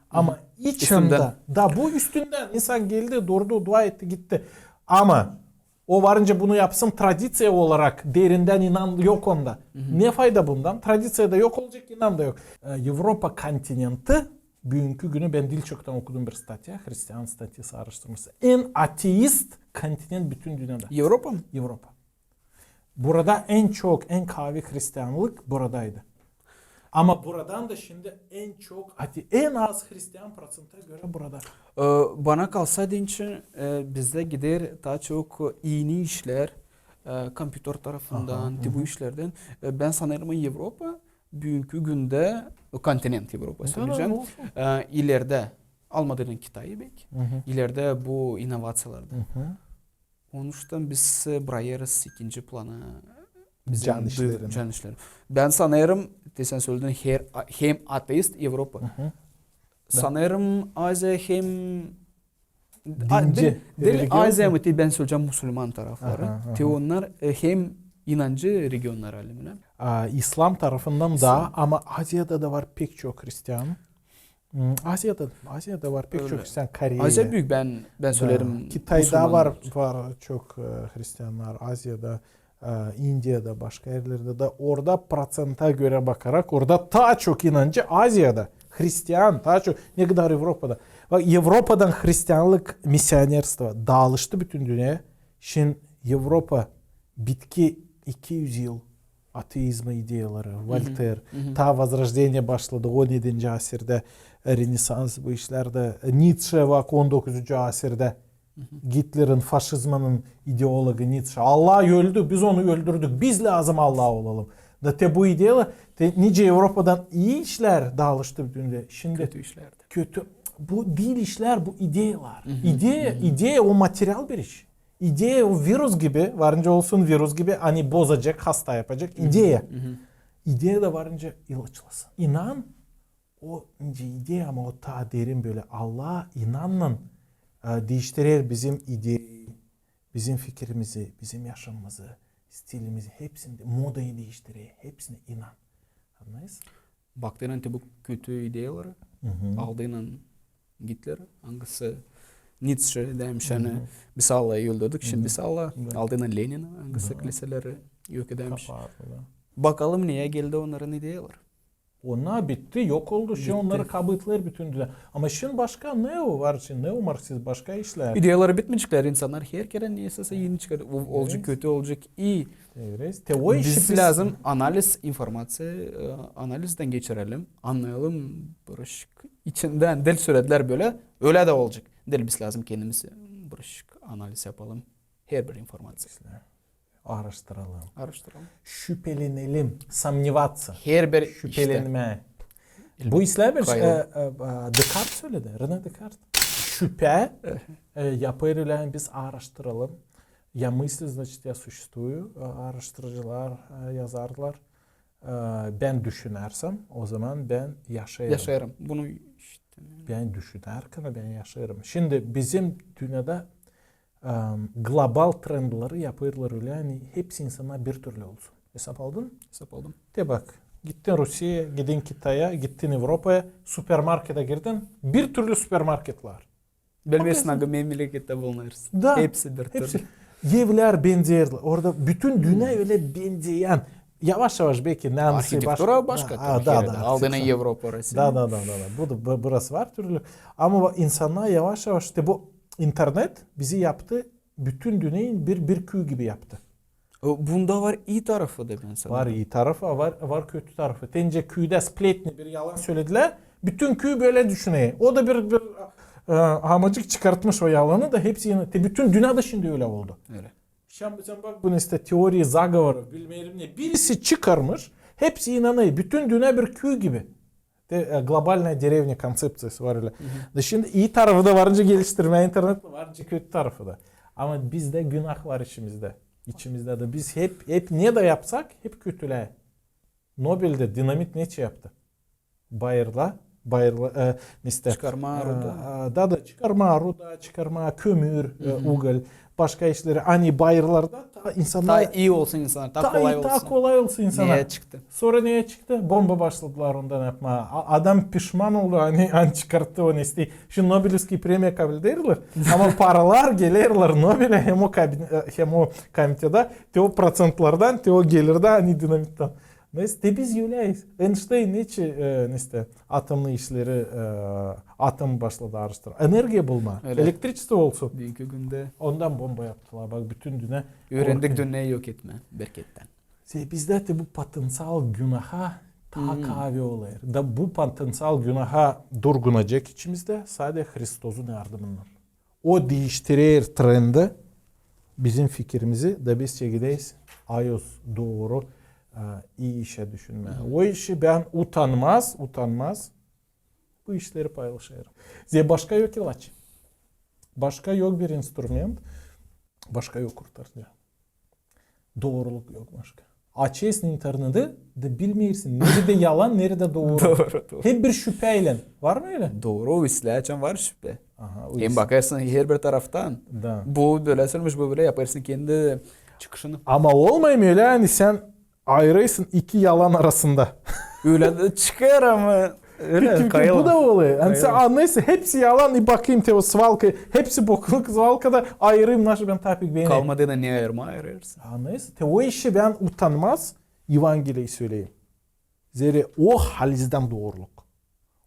Ama içindän, da bu üstündän insan geldi, durdu, dua etti, gitti. Ama o varınca bunu yapsın, tradiţiya olarak derindän inan yok onda. Ne fayda bundan? Tradiţiya da yok olacek, inan da yok. E, Evropa kontinenti, büünkü günü bän diil çoktan okudum bir statya, hristian statyası, aaraştırması. En ateist kontinent bütün dünnedä. Evropa mı? Evropa. Burada en çok, en kaavi hristianlık buradaydı. Ama buradan da şindi en çok, ate-, en az hristian proţenttä görä burada. E, bana kalsa, deyim, e, bizdä gider taa çok iini işlär, e, kompyuter tarafından, te bu işlerdän. E, bän sanêrım, Evropa büünkü gündä, o kontinent Evropa söleyecäm, e, ilerdä, almadıran Kitayı bek, ilerdä bu inovaţiyalarda. Onuştan biz, e, bırakêrız ikinci plana bizim can işleri. Bän sanêrım, te sän söledin, hem ateist Evropa. Sanêrım Aziya hem diil Aziya mı, te bän söleyecäm musulman tarafları. Te onnar, e, hem inancı regionlar alemindä. İslam tarafından da, ama Aziyada da var pek çok hristian. Aziyada, Aziyada var pek çok hristian, Koreya. Aziya büük, bän, bän söleerim. Kitayda var, var çok, e, hristiannar, Aziyada, e, İndiyada, başka erlerdä dä. Orada proţentä görä bakarak, orada taa çok inancı Aziyada. Hristian taa çok, ne kadar Evropada. Bak, Evropadan hristianlık, misionerstvo daalıştı bütün dünneyä. Şindi Evropa bitki iki üz yıl ateizma ideyaları, Volter, taa возрождение başladı on edinci asirdä, Renesans bu işlerdä, Ницше, bak, on dokuzuncu asirdä, Gitlerin, faşizmanın ideologı Ницше. Allah öldü, biz onu öldürdük, biz lääzım Allah olalım. Da te bu ideyalar, te nicä Evropadan ii işlär daalıştı bütün dünneyä. Şindi kötü işlär dä. Kötü, bu diil işlär, bu ideyalar. İdeya, ideya o material bir iş. İdeya o virus gibi, varınca olsun virus gibi, ani bozacek, hasta yapacek. İdeya. İdeya da varınca ilaçlasın. İnan, o nicä ideya, ama o taa derin bölä. Allaha inannan, e, diiştirer bizim ideyayı, bizim fikirimizi, bizim yaşamamızı, stilimizi, hepsini, modayı diiştirer, hepsini inan. Annêêrsın? Baktıynan te bu kötü ideyaları, aldıynan Gitler, angısı Ницше demiş, ani biz Allahı öldürdük, şindi biz Allah, aldıynan Lenin, angısı kiliseleri yok edämş. Bakalım, neyä geldi onnarın ideyaları. Onnar bitti, yok oldu, şindi onnarı kabıtlêêr bütün dünneyä. Ama şindi başka neo var, şindi neomarksizm, başka işlär. İdeyaları bitmeyeceklär, insannar her kerä neysä eni çıkar. Olacek kötü, olacek ii. Te o işi biz lääzım analiz, informaţiya, e, analizdän geçirelim, annayalım, bırakıp içindän, diil söledilär bölä, ölä dä olacek. Diil, biz lääzım kendimiz bırakıp analiz yapalım. Herbir informaţiya. Araştıralım. Araştıralım. Şüpelenelim. Сомневаться. Herbir iştä. Şüpelenmää. Bu islää bir, e, e, e, Descartes söledi. René Descartes. Şüpä, e, yapêr ölä, ani biz araştıralım. Я мыслю, значит, я существую. E, araştırıcılar, e, yazarlar. E, bän düşünärsem, o zaman bän yaşêêrım. Yaşêêrım. Bunu işte. Bän düşünärkän bän yaşêêrım. Şindi bizim dünnedä, e, global trendleri yapêrlar ölä, ani hepsi insannar bir türlü olsun. Esap aldın? Esap aldım. Te bak, gittin Rusiyaya, gidin Kitaya, gittin Evropaya, supermarketa girdin, bir türlü supermarketlar. Bilmeersin, angı memlekettä bulunêrsın. Da, hepsi bir türlü. Evlär benzerlär. Orada bütün dünnä ölä benzeyän. Yavaş-yavaş beki, ne ansı başka. Arhitektura başka. Aldıynan Evropa, Rusiya. Da, da, da, da. Bu da, bu, burası var türlü. Ama bak, insannar yavaş-yavaş, işte bu internet bizi yaptı, bütün dünneyi bir, bir küü gibi yaptı. E, bunda var ii tarafı da, bän sanêrım. Var ii tarafı, var, var kötü tarafı. Te nicä küüdä splетни, bir yalan söledilär. Bütün küü bölä düşüner. O da bir, bir, e, hamacık çıkartmış o yalanı da hepsi inan-, te bütün dünnedä şindi ölä oldu. Ölä. Şindi sän bak, bunu işte teoriya заговора, bilmeerim ne. Birisi çıkarmış, hepsi inanêr. Bütün dünnä bir küü gibi. Te, e, глобальная деревня konţepţiyası var ölä. Da şindi ii tarafı da var nicä geliştirmää internetä, var nicä kötü tarafı da. Ama bizdä günah var işimizdä. İçimizdä dä biz hep, hep ne dä yapsak, hep kötülää. Nobelda dinamit neçin yaptı? Bayırla, bayırla, e, neste. Çıkarmaa ruda. Da, da, çıkarmaa ruda, çıkarmaa kömür, e, ugol, başka işleri. Ani bayırlarda taa insannar taa ii olsun insannar, taa kolay olsun. Taa kolay olsun insannar. Neyi çıktı? Sora neyi çıktı? Bomba başladılar ondan yapmaa. A-, adam pişman oldu, ani, ani çıkarttı o neste. Şindi Nobelevskaya premiya kabul ederlär, ama paralar gelerlär Nobelä hem o kabin-, e, hem o komitettä, te o proţentlerdän, te o gelirdän, ani dinamittän. Neste, biz ölä. Eynşteyn neçin, e, neste, atomnıy işleri, e, atom başladı aaraştırmaa. Energiya bulmaa. Öyle. Elektriçestvo olsun. Büünkü gündä. Ondan bomba yaptılar. Bak, bütün dünnä. Üürendik dünnä yok etmää, berkettän. Bizdä te bu potenţial günaha taa kaavi olêr. Da bu potenţial günaha durgunacek içimizdä sade Hristosun yardımınnan. O diiştirer trendi, bizim fikirimizi, da biz çekileriz ayoz dooru, e, ii işä düşünmää. O işi bän utanmaz, utanmaz bu işleri paylaşêrım. Zerä başka yok ilaç. Başka yok bir instrument, başka yok kurtarıcı. Dooruluk yok başka. Açêrsın interneti da bilmeersin, neredä yalan, neredä dooru. Dooru, dooru. Hep bir şüpäylän. Var mı ölä? Dooru, islää açan var şüpä. Aha, hem bakêrsın herbir taraftan. Da. Bu bölä sölmüş, bu bölä, yapêrsın kendi çıkışını. Ama olmêêr mı ölä, ani sän ayırêrsın iki yalan arasında? Ölä dä çıkêr, ama ölä kayıl. Bu da olêr. Ani sän annêêrsın, hepsi yalan, i bakayım te o svalka, hepsi bokluk svalkada, ayırayım, naşı bän taa pek beenerim. Kalmadı da ne ayırmaa, ayırêrsın. Annêêrsın, te o işi bän utanmaz, Evangeliyi söleyim. Zerä o halizdän dooruluk.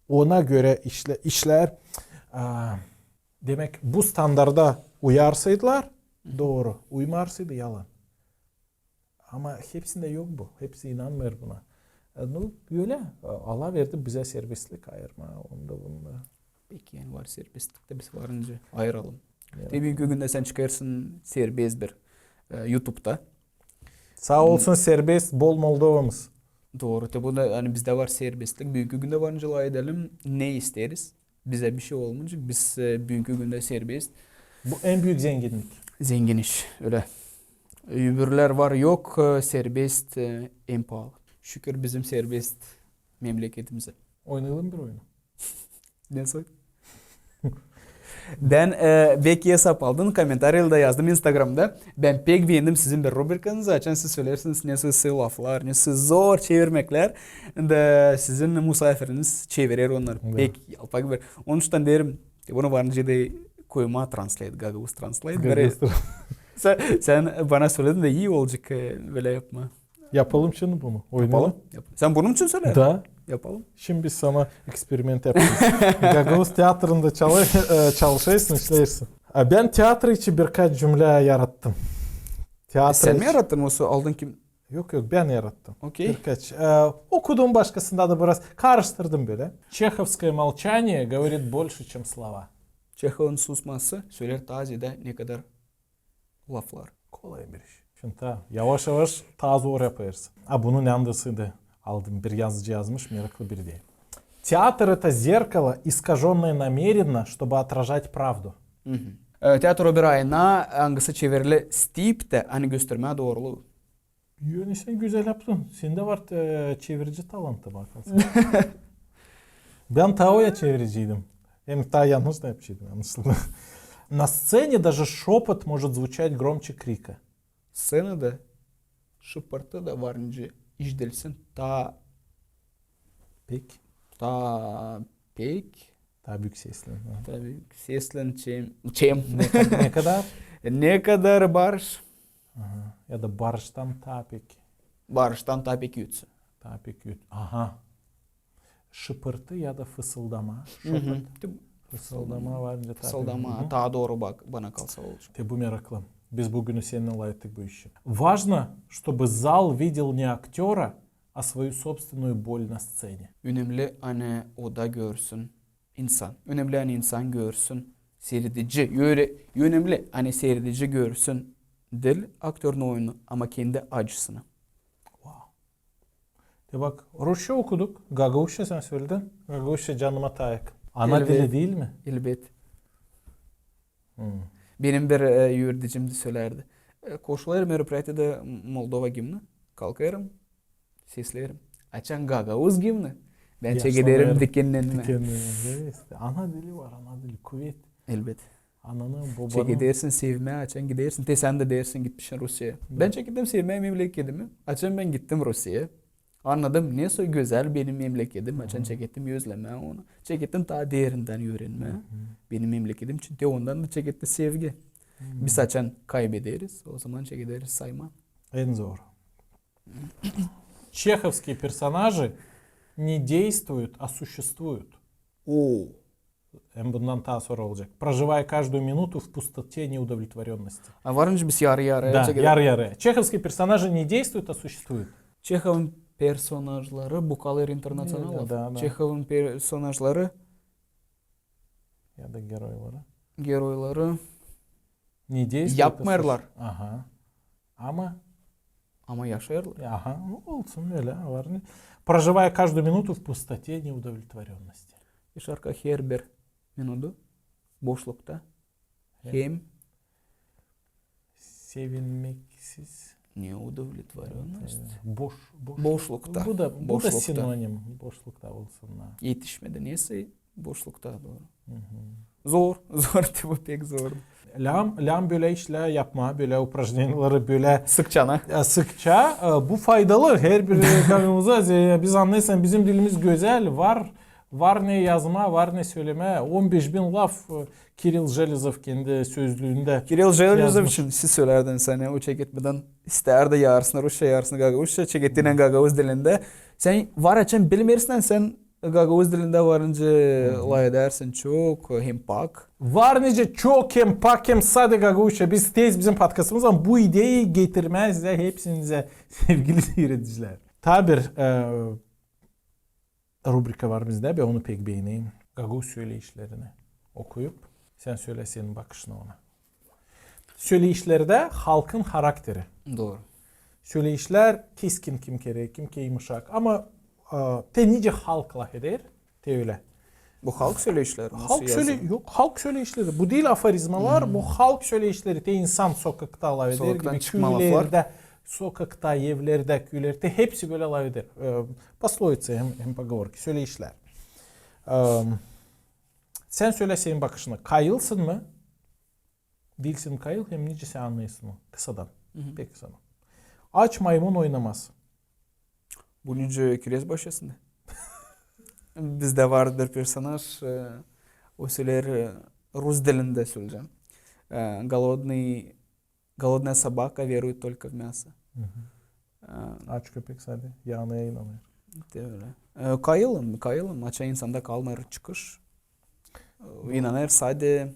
Ona görä işlä-, işlär, a, demäk, bu standarda uyarsaydılar, dooru, uymarsaydı, yalan. Ama hepsindä yok bu. Hepsi inanmêêr buna. E, nu, ölä. Allah verdi bizä serbestlik ayırmaa, onda, bunda. Peki, ani var serbestlik, da biz varınca ayıralım. Ya. Te büünkü gündä sän çıkêrsın serbest bir, e, YouTube'da. Saa olsun serbest, bol Moldovamız. Dooru. Te bu da, ani bizdä var serbestlik. Büünkü gündä varınca lafedelim, ne isteeriz. Bizä bişey olmayacek, biz, e, büünkü gündä serbest. Bu en büük zenginlik. Zengin iş, ölä. Öbürlär var yok, e, serbest, e, en paalı. Şükür bizim serbest memleketimizä. Oynayalım bir oyunu. Ne soy? Bän, e, pek ii esap aldım, komentariyada yazdım Instagramda. Bän pek beendim sizin bir rubrikanızı, açan siz söleersiniz, ne soy laflar, ne soy zor çevirmeklär. Da sizin musaafiriniz çevirer onnarı. Da. Pek yalpak bir. Onuştan deerim, bunu var nicä dä koymaa, Translate, Gagauz Translate. Gagauz Translate. Sän, sän bana söledin dä, ii olacek, e, bölä yapmaa. Yapalım şindi bunu. Oynayalım. Yapalım. Yap-, sän bunun için söledin? Da. Yapalım. Şindi biz sana eksperiment yapacez. Gagauz teatrında çalı-, e, çalışêrsın, işleersin. E, bän teatra için birkaç cümlä yarattım. Teatra için. E, sän mi yarattın, osa aldın kim? Yok, yok, bän yarattım. Okey. Birkaç. E, okudum başkasında da biraz, karıştırdım bölä. Чеховское молчание говорит больше, чем слова. Çehovun susması söleer taa zeedä, ne kadar laflar. Kolay bir iş. Şindi taa yavaş-yavaş taa zor yapêrsın. A, bunun andısı da aldım. Bir yazıcı yazmış, meraklı bir ideya. Театр — это зеркало, искажённое намеренно, чтобы отражать правду. E, teatr o bir ayna, angısı çevirili stiptä, ani göstermää dooruluu. Yöne sän gözäl yaptın. Sendä var, e, çevirici talantı, bak sän. Bän taa oya çeviriciydim. Hem taa yannış da yapıcıydım, annaşıldı. На сцене даже шёпот может звучать громче крика. Sţenada şıpırtı da var nicä işidilsin taa pek. Taa pek. Taa büük seslän. Ha. Taa büük seslän, çem, çem. Ne ka-, ne kadar? Ne kadar barış. Aha. Ya da barıştan taa pek. Barıştan taa pek üüt. Taa pek üüt. Aha. Şıpırtı ya da fısıldama. Şopot. Fısıldama var nicä taa pek. Fısıldama, taa dooru bak, bana kalsa olacek. Te bu meraklı. Biz büün seninnän lafettik bu işi. Важно, чтобы зал видел не актёра, а свою собственную боль на сцене. Önemli, ani oda görsün insan. Önemli, ani insan görsün, siiredici. Ölä, önemli, ani siiredici görsün diil aktörün oyununu, ama kendi acısını. Wow. Te bak, rusça okuduk, gagauzça sän söledin. Gagauzça canıma taa yakın. Ana dili diil mi? Elbet. Benim bir, e, yöneticim dä sölärdi. E, koşulêrım meropriyaţiyada Moldova gimni, kalkêrım, sesleerim. Açan gagauz gimni, bän çekederim dikennerimi. Dikennerimi, işte. Ana dili var, ana dili, kuvet. Elbet. Ananı, bobanı. Çekedersin sevmää, açan gidersin. Te sän dä deersin, gitmişin Rusiyaya. Bän çekettim sevmää memlekedimi. Açan bän gittim Rusiyaya, annadım, nesoy gözäl benim memlekedim. Açan çekettim özlemää onu. Çekettim taa derindän üürenmää benim memlekedim için. Te ondan da çeketti sevgi. Biz açan kaybederiz, ozaman çekederis saymaa. En zor. Чеховские персонажи не действуют, а существуют. Oo. Hem bundan taa sora olacek. Проживая каждую минуту в пустоте неудовлетворённости. A, var nicä biz yarı-yarıya çekederik. Да, yarı-yarıya. Чеховские персонажи не действуют, а существуют. Çehovun personajları, bu kalêr internaţional laf. Da, da. Çehovun personajları ya da geroyları. Geroyları. Не действуют, а существуют. Yapmêêrlar. Aha. Ama. Ama yaşêêrlar. Aha, olsun, ölä var. Проживая каждую минуту в пустоте неудовлетворённости. Yaşarka herbir minutu boşlukta. Hem. Sevinmeksiz. Неудовлетворённость. Boş, boş. Boşlukta. Bu da, bu da sinonim. Boşlukta olsun da. Etişmedi. Nesoy boşlukta, dooru. Zor, zor, te bu pek zor. Lääzım, lääzım bölä işlär yapmaa, bölä упражнениялары, bölä sıkça, ne? E, sıkça, e, bu faydalı. Herbir kanalımıza, e, biz annêêrız, bizim dilimiz gözäl, var, var ne yazmaa, var ne sölemää. On beş bin laf, e, Kirill Jelezov kendi sözlüündä. Kirill Jelezov için siz sölärdiniz, ani o çeketmedän istärdi yarısını rusça, yarısını gagauzça, çekettiynän gagauz dilindä. Sän var açan bilmeersin, sän gagauz dilindä var nicä lafedärsin çok hem pak. Var nicä çok hem pak hem sade gagauzça. Biz tez bizim podkastımızdan bu ideyayı getirmää sizä hepsinizä, sevgili siiredicilär. Taa bir, e, rubrika var bizdä, bän onu pek beenerim. Gagauz söleişlerini okuyup, sän sölä senin bakışını ona. Söleişlerdä halkın harakteri. Dooru. Söleyişlär keskin, kim kerä, kim kerä yımışak. Ama, e, te nicä halk lafeder, te ölä. Bu halk söleyişleri. Halk sölä-, yok, halk söleyişleri. Bu diil aforizmalar, bu halk söleyişleri. Te insan sokakta lafeder gibi, küülerdä, sokakta, evlerdä, küülerdä, te hepsi bölä lafeder. E, пословицы hem, hem поговорки, söleyişlär. E, sän sölä senin bakışını. Kayılsın mı? Diilsin kayıl, hem nicä sän annêêrsın onu? Kısadan. Pek kısadan. Aç maymun oynamaz. Bu nicä kürez başasında. Bizdä var bir personaj, e, o söleer, e, rus dilindä söleyecäm. E, голодный, голодная собака верует только в мясо. E, aç köpek sade yaanıya inanêr. Te ölä. E, kayılım, kayılım. Açan insanda kalmêêr çıkış. E, inanêr sade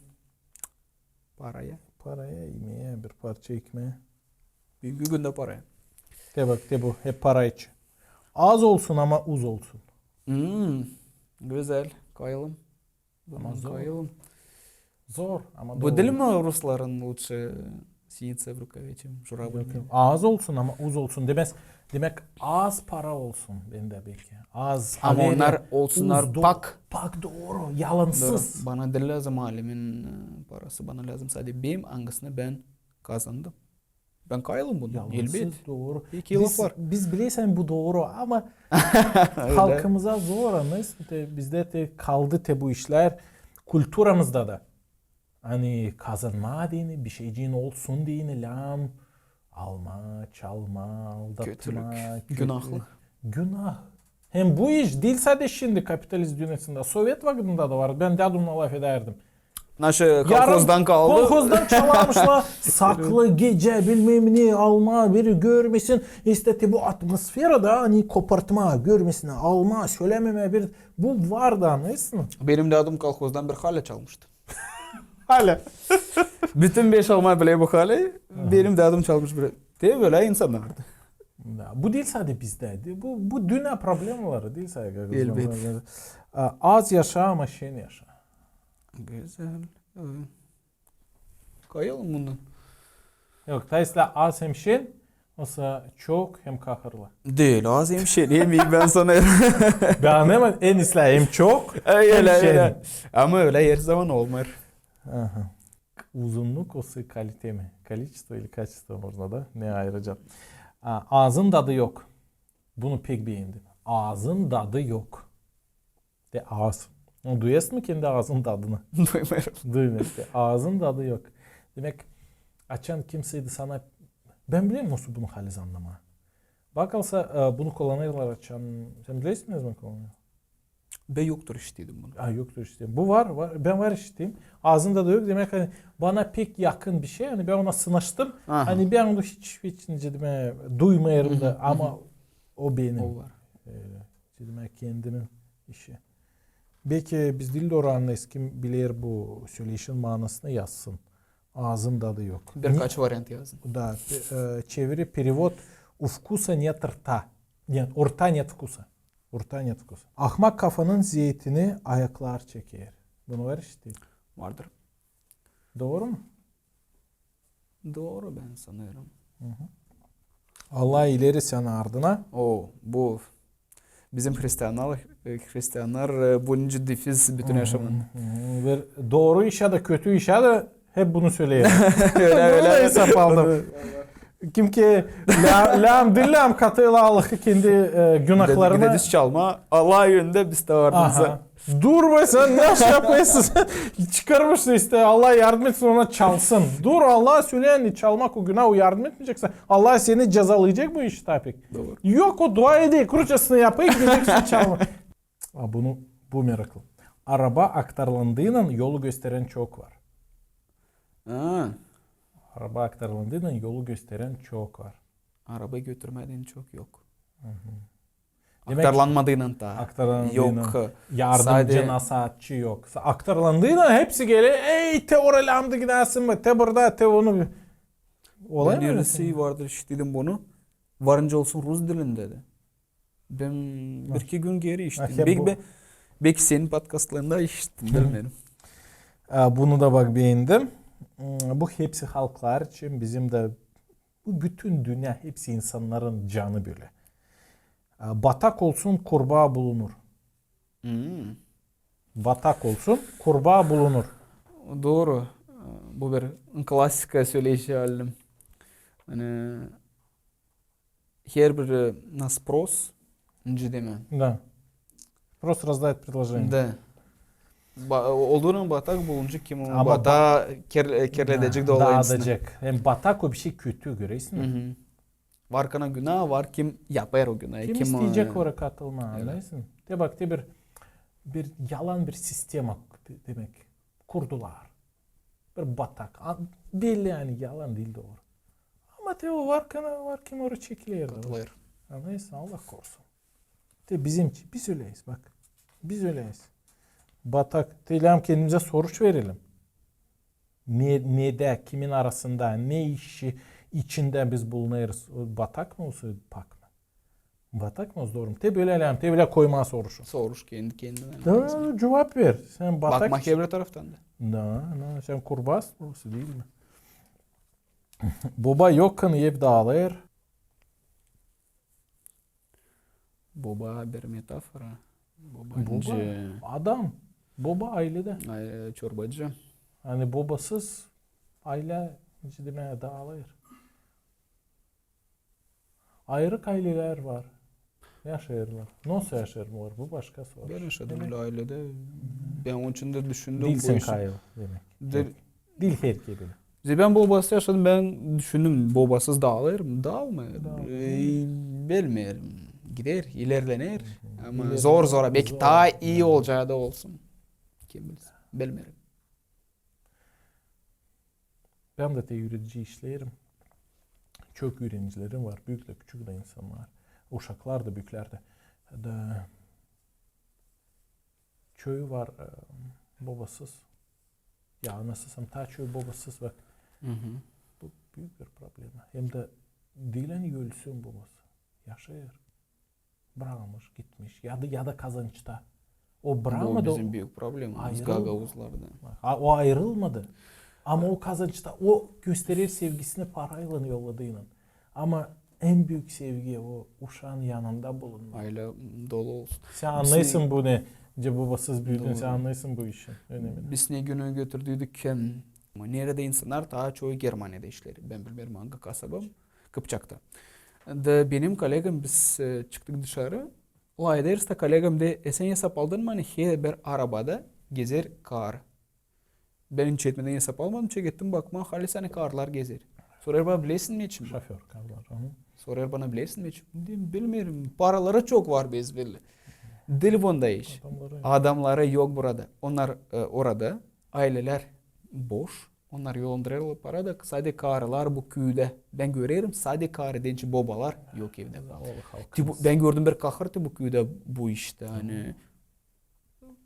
paraya. Paraya, imeyä, bir parça ekmeä. Büünkü gündä paraya. Te bak, te bu, hep para için. Az olsun, ama uz olsun. Hmm, gözäl, kayılım. Ama zor. Kayılım. Zor, ama dooru. Bu diil mi rusların лучше синица в рукаве, чем журавль в небе? Az olsun, ama uz olsun. Demäz, demäk, az para olsun bendä beki. Az, ama onnar olsunnar pak. Pak, dooru, yalansız. Dooru. Bana diil lääzım alemin, e, parası, bana lääzım sade benim, angısını bän kazandım. Bän kayılım bundan, elbet. Yalansız, dooru. Pek ii laflar. Biz, biz bilersän, bu dooru, ama halkımıza zor, annarsın, te, bizdä te kaldı te bu işlär, kulturamızda da. Ani kazanmaa deyni, bişeyciin olsun deyni, lääzım almaa, çalmaa, aldatmaa, kötülük, günahlık. Günah. Hem bu iş diil sade şindi kapitalizm dünnäsindä, sovet vakıdında da var. Bän dädumnan lafedärdim. Naşı kolhozdan kaldı. Kolhozdan çalarmışlar. Sakla gecä, bilmäm ne, almaa, biri görmesin. İştä te bu atmosferada, ani kopartmaa, görmesin, almaa, sölämemää bir. Bu vardı, annêrsın. Benim dädum kolhozdan bir halä çalmıştı. Halä. Bütün beş almaa bile bu halä. Benim dädum çalmış bir. Te bölä insannardı. Da, bu diil sade bizdä. Bu, bu dünnä problemaları diil sade. Elbet. A, az yaşa, ama şen yaşa. Gözäl. Kayılım bundan. Yok, taa islää az hem şen, osa çok hem kahırlı. Diil, az hem şen, hem ii bän sana. Bän hemen en islää hem çok, hem şen. Ama ölä herzaman olmêêr. Aha. Uzunnuk osa kalite mi? Количество или качество можно, да? Ne ayıracan? A, aazın dadı yok. Bunu pek beendim. Aazın dadı yok. De aaz. Duyêrsın mı kendi aazın dadını? Duymêêrım. Duymêêrsın. Aazın dadı yok. Demäk, açan kimsey dä sana, bän bilerim nasıl bunu haliz annamaa. Bakılsa, e, bunu kullanêrlar açan, sän bilersin ne zaman kullanêrlar? Bän yoktur işidenim bunu. A, yoktur işidenim. Bu var, var. Bän var işidenim. Aazın dadı yok. Demäk, ani bana pek yakın bir şey. Ani bän ona sınaştım. Aha. Ani bän onu hiç, hiç, nicä demää, duymêêrım da. Ama o benim. O var. Ölä. Demäk, kendimin işi. Beki biz diil dooru annêêrız, kim biler bu söleşin maanasını, yazsın. Aazın dadı yok. Birkaç variant yazın. Da, e, çeviri, перевод, у вкуса нет рта. Нет, у рта нет вкуса. У рта нет вкуса. Ahmak kafanın zeetini ayaklar çeker. Bunu var işidenim. Vardır. Dooru mu? Dooru, bän sanêrım. Allah ileri sän ardına. O, bu bizim hristiannar, e, hristiannar, e, boyunca deviz bütün yaşamın. Dooru işä dä, kötü işä dä hep bunu söleer. Ölä, ölä. Bunu da hesap aldım. Kim ki lääm, lääm diil, lääm katêrlar Allahı kendi, e, günahlarını. Dedikodu çalma, Allah önündä biz dä ardımıza. Aha. Dur be, sän ne iş yapêrsın? Çıkarmışsın işte, Allah yardım etsin, ona çalsın. Dur, Allah söleer, ani çalmak o günah, o yardım etmeyeceksin. Allah seni cezalayacek bu iştä pek. Dooru. Yok, o dua edecek, ruçasını yapacek, gideceksin çalmaa. A, bunu, bu meraklı. Araba aktarlandıynan yolu gösterän çok var. Ha. Araba aktarlandıynan yolu gösterän çok var. Araba götürmediyän çok yok. Demäk, aktarlanmadıynan taa. Aktarlanmadıynan yok. Yardımcı, sade nasaatçı yok. Sa-, aktarlandıynan hepsi geler, ey, te ora lääm dä gidäsin mi, te burada, te onu. Olay mı? Bän ölä şey vardır, işidenim bunu. Varınca olsun rus dilindä dä. Bän bir-iki gün geeri işidenim. Beki, beki senin podkastlarında işidenim, bilmeerim. A, bunu da bak beendim. Hmm, bu hepsi halklar için, bizim dä Bu bütün dünnä, hepsi insannarın canı bölä. E, batak olsun, kurbaa bulunur. Hmm. Batak olsun, kurbaa bulunur. Dooru. Bu bir klasika söleyiş aldım. Ani herbir, e, nasıl, спрос, nicä demää. Da. Спрос рождает предложение. Da. Ba-, olêr batak bulunacek, kim onu bataa ker-, e, kerledecek da olayın üstünä. Hem batak o bir şey kötü, görersiniz. Var kana günah, var kim yapêr o günah. Kim, kim isteyecek, e, ora katılmaa, annêêrsın? Te bak, te bir, bir yalan bir sistema de-, demäk kurdular. Bir batak. A, belli ani yalan diil, dooru. Ama te o var kana, var kim ora çekiler. Katılêr. Annêêrsın, Allah korusun. Te bizim için, biz öleyiz, bak. Biz öleyiz. Batak, te lääm kendimizä soruş verelim. Ne, nedä, kimin arasında, ne işi içindä biz bulunêrız? O batak mı, osa pak mı? Batak mı, dooru mu? Te bölä lääm, te bölä koymaa soruşu. Soruş kendi kendinä. Da, cuvap ver. Sän batak. Bakmaa için. Hepsi taraftan da. Da, da, sän kurbaa, osa diil mi? Boba yok kana, ev daalêr. Boba bir metafora. Boba, boba, nicä adam. Boba ayledä. Ay, çorbacı. Ani bobasız aylä, nicä demää, daalêr. Ayırık aylelär var. Yaşêêrlar. Nasıl yaşêêrlar? Bu başka soruş. Bän yaşadım ölä ayledä. Bän onun için dä düşündüm bu işi. Diil sän kayıl demäk. Diil herkezi bölä. Bän bobasız yaşadım, bän düşündüm, bobasız daalêr mı? Daalmêêr. Daalmêêr. E, bilmeerim. Gider, ilerlener. Ama zor-zora, beki taa ii olacağı da olsun. Kim biler. Bilmeerim. Bän dä te üüredici işleerim. Çok üürenicilerim var. Büük dä, küçük dä insannar. Uşaklar da, büüklär dä. Da çoyu var, e, bobasız. Ya anasız, hem taa çoyu bobasız, bak. Bu büük bir problema. Hem dä diil ani ölsün bobası. Yaşêêr. Brakmış, gitmiş. Ya da, ya da kazançta. O brakmadı. Bu bizim büük problemamız gagauzlarda. Bak, o ayırılmadı. Ama o kazançta, o gösterer sevgisini paraylan yolladıynan. Ama en büük sevgi o uşaan yanında bulunmak. Aylä dolu olsun. Sän annêêrsın bu ne? Nicä bobasız büüdün, sän annêêrsın bu işin önemini. Biz ne günü götürdüydük, em, Neredä insannar taa çoyu Germaniyada işleer. Bän bilmeerim, angı kasaba. Kıpçakta. Da benim kollegam, biz, e, çıktık dışarı. Lafederiz da, kollegam deer: "E, sän esap aldın mı, ani herbir arabada gezer karı?" Bän hiç etmedän esap almadım, çekettim bakmaa, halis ani karılar gezer. Sorar bana: "Bilersin mi neçin bu?" Şoför karılar. Sorar bana: "Bilersin mi neçin?" Deerim: "Bilmeerim, paraları çok var, besbelli." Diil bunda iş. Adamları yok burada. Onnar, e, orada, aylelär boş. Onnar yollandırêrlar para da, sade karılar bu küüdä. Bän görerim, sade karı deyni bobalar yok evdä. Bän gördüm, bir kahır te bu küüdä bu iştä, ani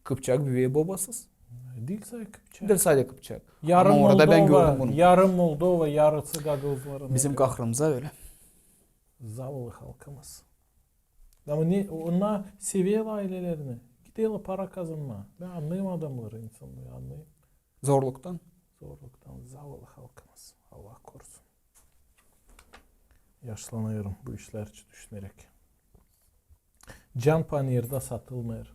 kıpçak bibey bobasız. Diil sade kıpçak. Diil sade kıpçak. Ama orada bän gördüm bunu. Yarım Moldova, yarısı gagauzların. Bizim kahırımıza ölä. Zavallı halkımız. Ama ne, onnar seveerlär aylelerini. Giderlär para kazanmaa. Bän annêêrım adamnarı, insannarı annêêrım. Zorluktan. Zorluktan. Zavallı halkımız. Allah korusun. Yaşlanêrım bu işlär için düşüneräk. Can panirda satılmêêr.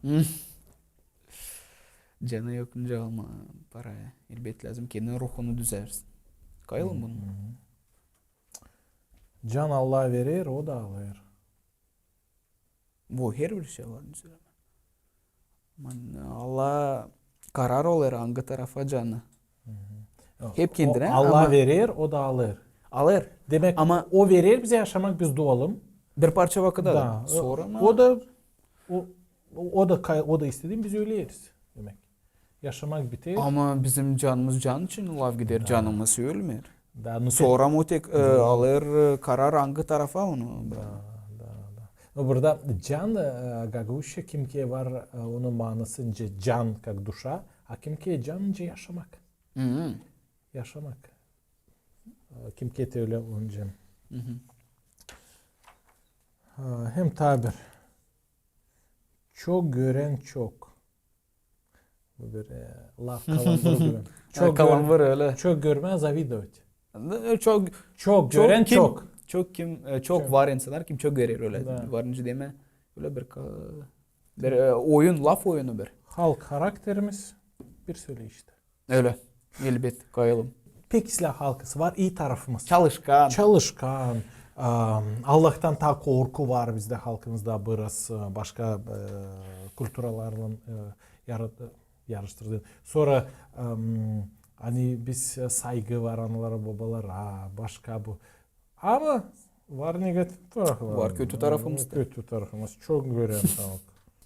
Canı yok nicä almaa parayı. Elbet, lääzım kendin ruhunu düzärsin. Kayalım bunu. Can Allah verer, o da alêr. Bu herbir şey Allahın üzerindä. Aman, Allah karar alêr, angı tarafa canı. Hep kendinä. Allah verer, o da alêr. Alêr. Demäk, ama o verer bizä yaşamak, biz duyalım. Bir parça vakıda da. Sora o da, o, o da, o da istediim, biz öleriz. Demäk, yaşamak biter. Ama bizim canımız can için laf gider, canımız ölmeer. Sora mutek, e, alêr, e, karar, angı tarafa onu. Da, da, da. No, burada can, e, gagauzça, kimke var, e, onun maanası nicä can, как душа, a kimke can nicä yaşamak. Yaşamak. E, kimke te ölä onca. E, hem taa bir. Çok görän çok. Bu bir, e, laf kalambırı gibi. Çok kalambır, ölä. Çok görmää, завидовать. Çok, çok görän çok. Çok kim, e, çok var insannar, kim çok görer, ölä. Var nicä demää. Ölä bir, bir, e, oyun, laf oyunu bir. Halk karakterimiz bir söleiştä. Ölä. Elbet, kayalım. Pek islää halkısı var, ii tarafımız. Çalışkan. Çalışkan. Am, Allahtan taa korku var bizdä, halkımızda biraz, e, başka, e, kulturalarlan, e, yarat-, yarıştırdı. Sora, am, ani biz, e, saygı var analara, bobalara, başka bu. Ama var negatif tarafı. Var kötü tarafımız da. Kötü tarafımız. Çok görän halk.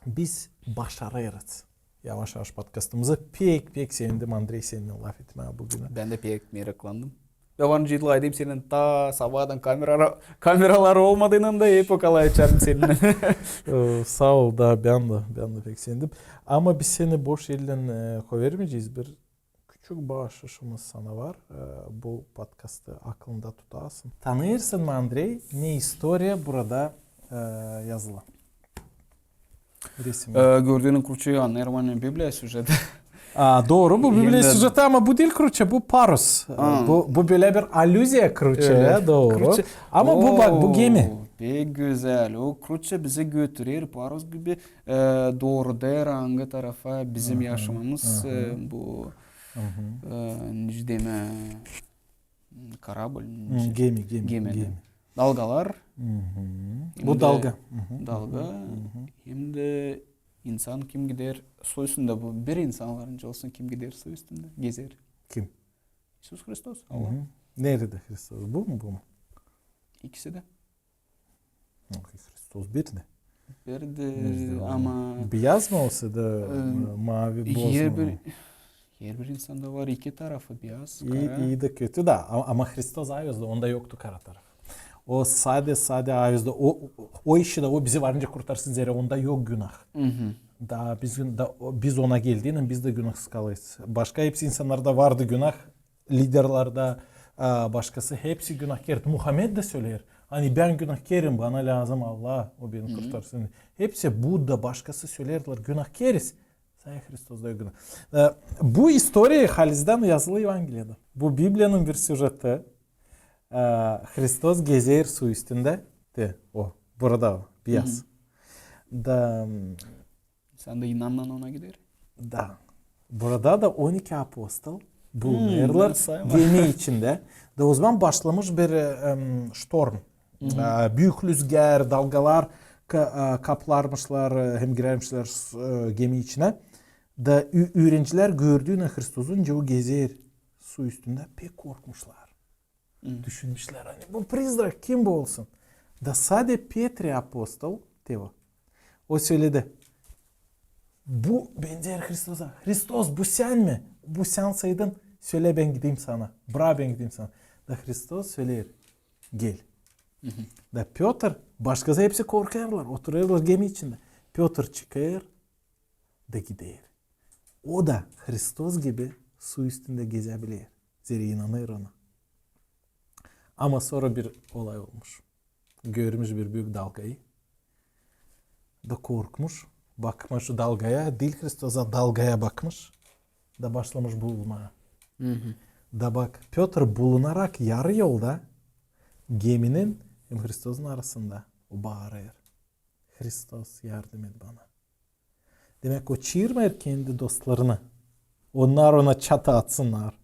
Biz başarêrız. Yavaş-yavaş podkastımızı. Pek, pek sevindim, Andrey, seninnän lafetmää büün. Bän dä pek meraklandım. Bän var nicä lafedeyim seninnän taa sabaadan, kameralar, kameralar olmadıynan da hep o kadar açarım seninnän. E, saa ol, da bän dä, bän dä pek sevindim. Ama biz seni boş ellän, e, koyvermeyecez. Bir küçük baaşışımız sana var. E, bu podkastı aklında tutasın. Tanıyêrsın mı, Andrey, ne istoriya burada, e, yazılı? Resim. E, gördüünüz kruçe, anneerman, Bibliya süjeti. A, dooru, bu Bibliya süjeti, ama bu diil kruçe, bu parus. E, bu, bu bölä bir alüziya kruçeyä, dooru. Ama bu, bak, bu gemi. Pek gözäl. O kruçe bizi götürer parus gibi, e, dooru der angı tarafa bizim yaşamamız, e, bu, e, nicä demää, karablь, gemi, gemi, gemi. Dalgalar. Bu dalga. Dalga. Hem dä insan kim gider su üstündä, bu bir insan var nicä olsun, kim gider su üstündä, gezer. Kim? İisus Hristos, Allah. Neredä Hristos? Bu mu, bu mu? İkisi dä. Hristos bir dä. Bir dä, ama biyaz mı olsa da, e, maavi, boz mu? Herbir insanda var iki tarafı, biyaz, kara. İi dä, kötü dä. Ama, ama Hristos avyazda, onda yoktu kara tarafı. O sade, sade avyazda. O, o işi dä, o bizi var nicä kurtarsın, zerä onda yok günah. Da biz, da biz ona geldiynän biz dä günahsız kalêrız. Başka hepsi insannarda vardı günah. Liderlerdä, a, başkası, hepsi günahkärdi. Muhammed dä söleer, ani bän günahkärim, bana lääzım Allah, o beni kurtarsın. Hepsi Budda, başkası söleerdilär, günahkäriz. Sade Hristos da yok günah. E, bu istoriya halizdän yazılı Evangeliyada. Bu Bibliyanın bir süjeti. E, Hristos gezer su üstündä. Te o, burada o, biyaz. Da, İnsan da inannan ona gider. Da. Burada da on iki apostol, bulunêrlar gemi içindä. Da ozaman başlamış bir, e, em, ştorm. E, büük lüzgär, dalgalar ka-, e, kaplarmışlar, e, hem girärmişlär, e, gemi içinä. Da ü-, üürencilär gördüünä Hristosu, nicä o gezer su üstündä, pek korkmuşlar. Düşünmüşlär, ani bu prizrak, kim bu olsun? Da sade Petri apostol, te o, o söledi: bu benzeer Hristosa. Hristos, bu sän mi? Bu sän olsaydın, sölä, bän gideyim sana. Braa, bän gideyim sana. Da Hristos söleer: gel. Da Pötr, başkası hepsi korkêrlar, oturêrlar gemi içindä. Pötr çıkêr da gider. O da Hristos gibi su üstündä gezä biler. Zerä inanêr ona. Ama sora bir olay olmuş. Görmüş bir büük dalgayı. Da korkmuş. Bakmış dalgaya, diil Hristosa, dalgaya bakmış. Da başlamış bulunmaa. Da bak, Pötr bulunarak yarı yolda geminin hem Hristosun arasında, o baarêr: Hristos, yardım et bana. Demäk, o çaarmêêr kendi dostlarını, onnar ona çatı atsınnar.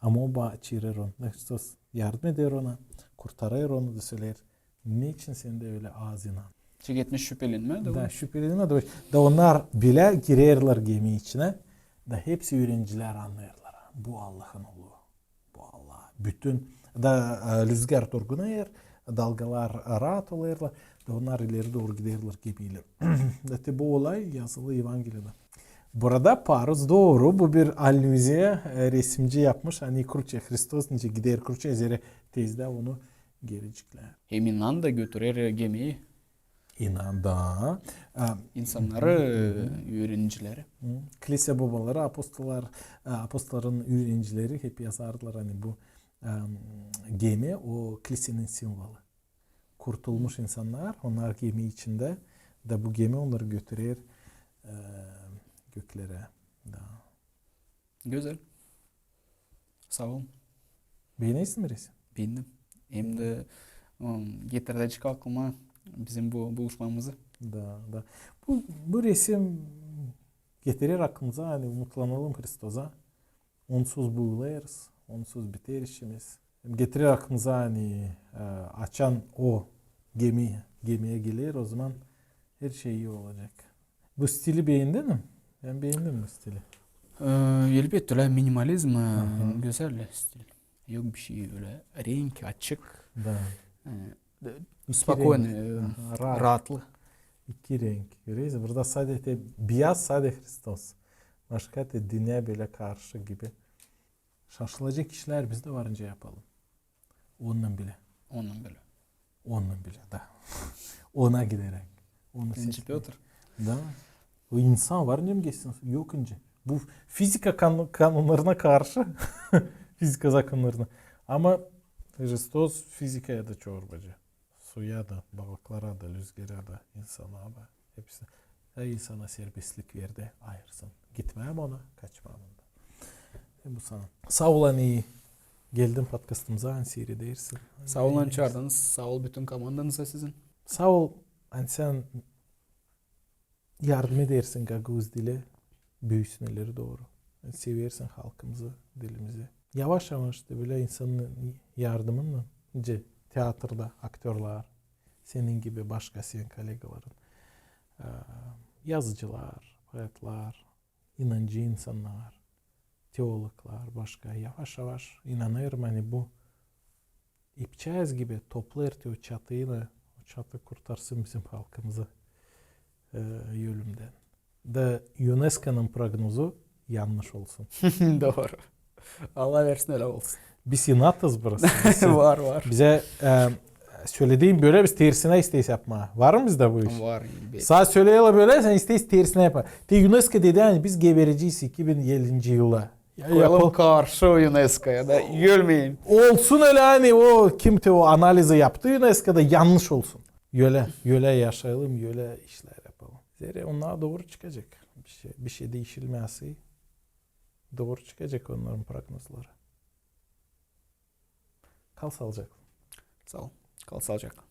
Ama o ba-, çaarêr onu. Hristos yardım eder ona, kurtarêr onu da söleer: neçin sendä ölä az inan? Çeketmiş şüpelenmää, da şüpelenmää, da, da onnar bilä girerlär gemi içinä, da hepsi üürencilär annêêrlar: bu Allahın Oolu. Bu Allah. Bütün, da, e, lüzgär durgunêr, dalgalar raat olêrlar, da onnar ileri dooru giderlär gemiylän. Da te bu olay yazılı Evangeliyada. Burada parus dooru, bu bir alüziya, e, resimci yapmış, ani kruçä, Hristos nicä gider kruçä, zerä tezdä onu gereceklär. Hem inan da götürer gemiyi. İnan da. E, insannarı, e, üürencileri. Hı. Kilisä bobaları, apostollar, e, apostolların üürencileri hep yazardılar, ani bu, e, gemi o kilisenin simvolu. Kurtulmuş insannar, onnar gemi içindä, da bu gemi onnarı götürer, e, göklerä. Da. Gözäl. Saa ol. Beenersin mi resim? Beendim. Hem dä, ım, getirecek aklıma bizim bu buluşmamızı. Da, da. Bu, bu resim getirer aklımıza, ani umutlanalım Hristosa. Onsuz bıılêrız, onsuz biter işimiz. Hem getirer aklımıza, ani, e, açan o gemi, gemiyä geler, ozaman her şey ii olacek. Bu stili beendin mi? Bän beendim bu stili. E, elbettä, ölä minimalizm, e, gözäl stil. Yok bir şey ölä renk, açık. Da. E, spokoyno, e, raatlı. İki renk. Görersin, burada sade te biyaz, sade Hristos. Başka te dünnä bölä karşı gibi. Şaşılacek işlär biz dä var nicä yapalım. Ondan bilä. Ondan bilä. Ondan bilä, da. Ona gideräk. Onu seçtim. Pötr. Da. O insan var nicä geçsin, yok nicä. Bu fizika kan-, kanunnarına karşı. Fizika zakonlarına. Ama Hristos fizikaya da çorbacı. Suya da, balıklara da, lüzgera da, insana da. Hepsi. Her insana serbestlik verdi, ayırsın. Gitmää mi ona, kaçmaa mı ondan. E, bu sana. Saa ol, ani geldin podkastımıza, ani siiredersin. Saa ol, ani çaardınız. Saa ol bütün komandanıza sizin. Saa ol, ani sän yardım edersin gagauz dili büüsün ileri dooru. Seversin halkımızı, dilimizi. Yavaş-yavaş da bölä insanın yardımınnan, nicä teatrda aktörlar, senin gibi başka senin kollegaların, e, yazıcılar, poetlar, inancı insannar, teologlar, başka, yavaş-yavaş inanêrım, ani bu ipçaz gibi toplêêr te o çatıyı da, o çatı kurtarsın bizim halkımızı, e, ölümdän. Da UNESKOnun prognozu yannış olsun. Dooru. Allah versin, ölä olsun. Biz inatız burası. Var, var. Bizä, e, sölediler bölä, biz tersinä isteeriz yapmaa. Var mı bizdä bu iş? Var, elbettä. Sana söleerlär bölä, sän isteersin tersinä yapmaa. Te UNESCO dedi, ani biz geberecez iki bin ellinci yılda. Ya, koyalım karşı UNESKOya da ölmeyelim. Olsun ölä, ani o, kim te o analizi yaptı UNESKOda, yannış olsun. Ölä, ölä yaşayalım, ölä işlär yapalım. Zerä onnar dooru çıkacek. Bir şey, bir şey diişilmeyäsi, dooru çıkacek onnarın prognozları. Kal saalıcaklan. Saa ol. Kal saalıcaklan.